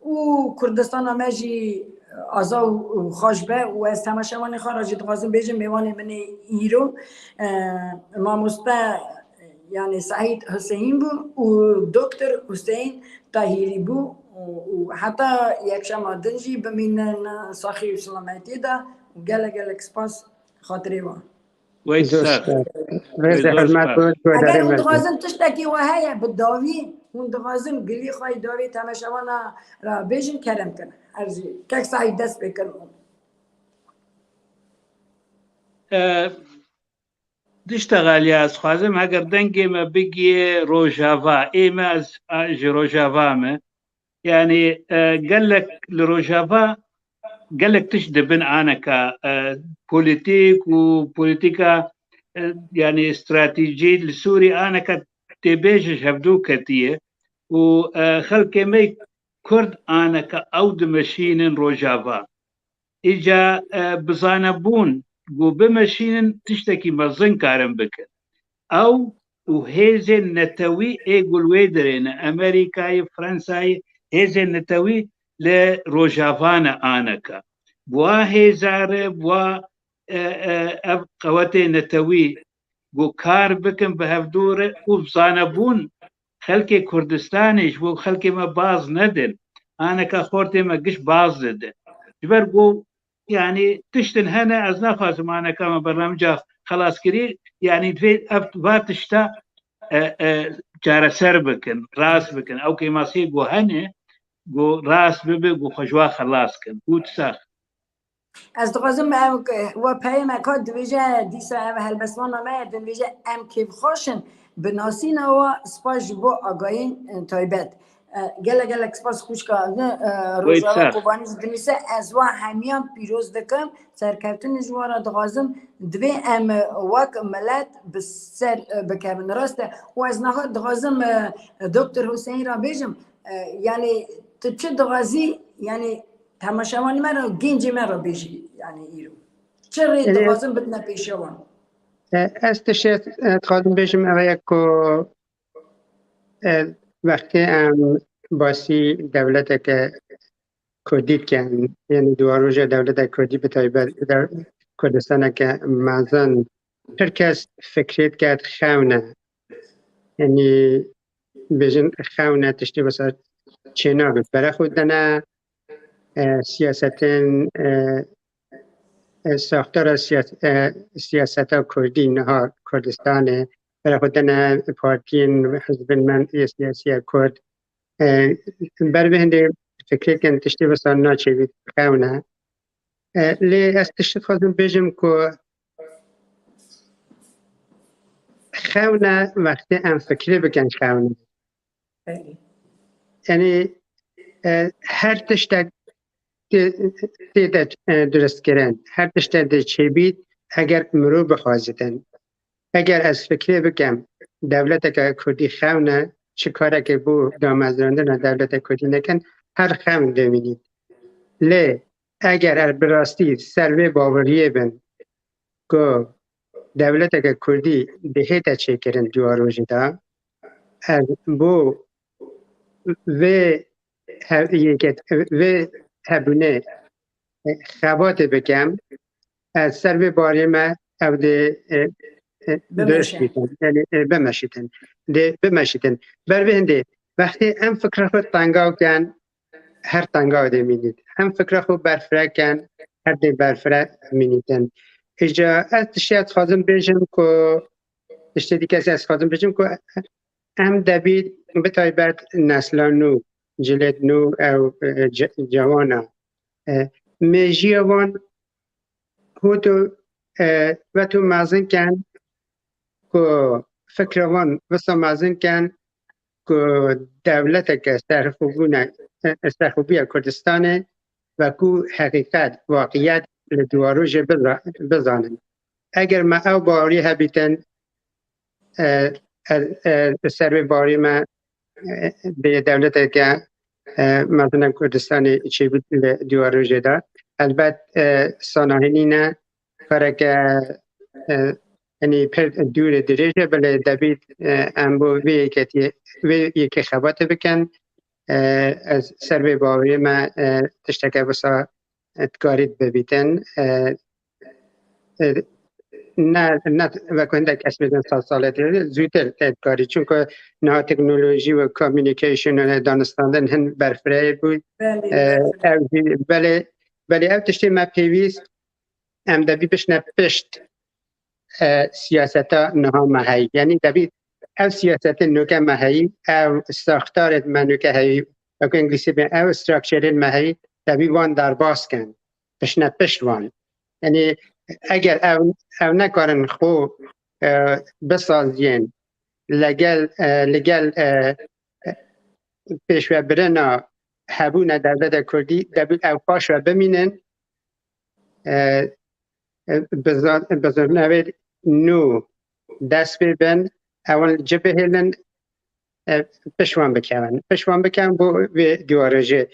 Û Kurdistana me jî aza û, û xweş be û ez temaşevanê xwe re jî dixwazim bêjim, mêvanê min ê îro, e, mamoste, yani Seîd Huseyîn bû û Doktor Huseyîn Tahîrî bû û, û heta yekşema din jî bimînin saxî û selametiyê de û gelek gelek spas xatirê wan. Wey Zor ser. spas. Wey Rêzê zor hizmet spas. Bû, Eger guhdarê hûn mezin. dixwazin tiştekî we heye bi dawî, hûn dixwazin gilî xwe yî dawî temaşevana re bêjin, kerem kin. Her jî kek Seîd dest pê kir. E, tiştek Aliya ez dixwazim, heger dengê me bigihê Rojava, ê me ez, a, ji Rojava me. Yani, e, gelek li Rojava, gelek tişt dibin aneka, e, polîtîk û polîtîka, e, yani stratejî li Sûrî aneka tê bê ji hevdû ketiye û, e, xelkê me Kurd aneka ew dimeşînin Rojava. Îca, e, bizanebûn ku bimeşînin tiştekî mezin karin bikin. Ew û hêzên netewî ê ku li wê derê ne, Amerîkayê, Fransayê, hêzên netewî li Rojava ne aneka. Bi wa hêza re, bi wa, e, e, ev qewetê netewî ku kar bikin bi hevdû re û bizanebûn xelkê Kurdistanê ji bo xelkê me baz nedin. Aneka xortê me giş baz didin. Ji ber ku, yani, tiştin hene, ez naxwazim aneka me bernamca xelaskirî, yani, divê ev va tişta, e, e, çareser bikin, rast bikin. Ew kêmasiyê ku hene, ku rast bibe, ku xwe ji wa xelas kin. Û sax. Ez dixwazim ev, we peyê me ka dibêje, dîsa ev helbestwana me ye, dibêje em kêfxweş in bi nasîna we, spas ji bo agahiyên, e, taybet. E, gelek gelek spas xwişka, e, Wê Rojava ser. Kobanî jî dinivîse, ez we hemiyan pîroz dikim, serkeftinê ji we re dixwazim, divê em, e, wek milet bi ser, e, bikevin. Rast e, û ez niha dixwazim, e, Doktor Huseyîn re bêjim, e, yani tu çi dixwazî, yani temaşevanê me re, gencê me re bêjî, yani îro. Çi rê Ê, dixwazin bidine pêşiya wan? E, ez tiştê, e, dixwazim bêjim, ev e ku, e, wextê em basî dewleteke Kurdî dikin, yani di wan roja dewleta Kurdî bi taybet de Kurdistaneke mezin, her kes fikrê dike xewn e. Yani bêjin xewn e, tiştê wisa çênabe. Bere xwe dene, e, siyasetên, e, e, saxtara siyas-, e, siyaseta Kurdî niha Kurdistanê, bere xwe dene partiyên, hizbên me yê siyasî ya Kurd. E, ber vê hindê fikrêkin tiştê wisa naçêbî xewn e. E, lê ez tiştê dixwazim bêjim ku xewn e wextê em fikrê bikin xewn e. Belê. Yani, e, her tiştek tê, tê de, e, durustkirin, her tiştek dê çêbît, eger mirov bixwazîtin. Eger ez fikrê bikim, dewleteke Kurdî xewn e, çi karekê bo damezrandina dewleta Kurdî nekin, her xewn dimînît. Lê eger ez bi rastî ser vê baweriyê bin ku dewleteke Kurdî dihête çêkirin di wa rojê de, ez bo vê he-, yeket, vê hebûnê, e, xebatê bikim, ez ser vê barê me ew dê, e, e, Bimeşe. durust bîtin, yani, e, bimeşîtin. Dê bimeşîtin. Ber vê hindê, wextê em fikra xwe tengaw ken, her tengaw dê mînît. Em fikra xwe berfireh ken, her dê berfireh mînîtin. Îca ez tiştê dixwazim bêjim ku, tiştê dîke ez dixwazim bêjim ku em debî bi taybet nesla nû, cilêt nû ew, e, ce-, cewana, e, mêjiya wan hût û, e, veto mezin ken ku fikra wan wisa mezin ken ku dewleteke serxwebûne, e, serxwebûya Kurdistanê wekû heqîqet, waqiyet li di wa rojê biza-, bizanin. Eger me ew bawerî hebîtin, e, e, e, ser vê bawerî me, e, bê dewleteke, e, mezin a Kurdistanê çêbû li dû rojê de. Elbet, e, sanahî nîne, kareke, e, yanî pir dûr û dirêj e, belê debît, e, em bo vê yeketiyê, vê yekê xebatê bikin. E, ez ser vê baweriyê me, e, tişteke wisa, e, dikarît bibîtin. E, e, ne, ne wek hindek ez bêjim sed salê dirêj, zûtir te dikarî. Çunku niha teknolojî û communication û danistandin hin berfirehê bû. Belê, E, berfireh. Ev jî, belê, belê ev tiştê me pêwîst, em debî bişne pişt, e, siyaseta niha me heyî. Yanî debî ev siyasetên nûke me heyî, ev saxtarên me nûke heyî, wekî îngilîsî bê, ev structurên me heyî, debî wan derbas kin, bişne pişt wan. Yanî eger ev, ev nekarin xwe, e, bisaziyên, legel, e, li gel, e, pêşvebirina hebûna dewleta Kurdî, debî ew paş ve bimînin, e, e, bizan-, bizanevê nû dest pê bin, ewan li ci bihêlin, e, pişt wan bikevin. Pişt wan bikevin bo vê dû rojê.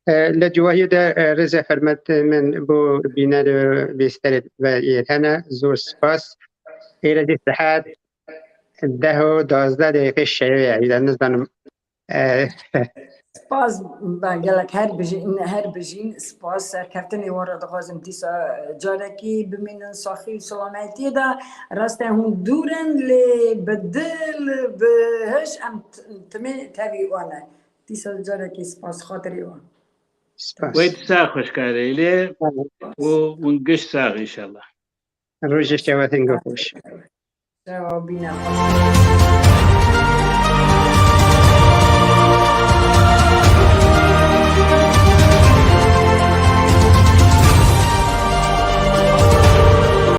E, li civahiyê de, e, rêz û hurmet min bo bîner û bîsterê ve yê hene, zor spas. Êre jî saet deh û duwazdeh deqîqê şevê ye, îda nizanim. E, Spas, be, gelek her bijîn, her bijîn, spas, serkeftinê we re dixwazim dîsa carekî bimînin saxî û selametiyê de. Rastî hûn dûr in, lê bi dil, bi hiş em t-, timê tevî we ne. Dîsa carekî spas, xatirê we. Spas. Wê tu sax xweşkarê lê û hûn giş sax înşallah. Rojê şewe hingê xweş. Şewa bîne xweş.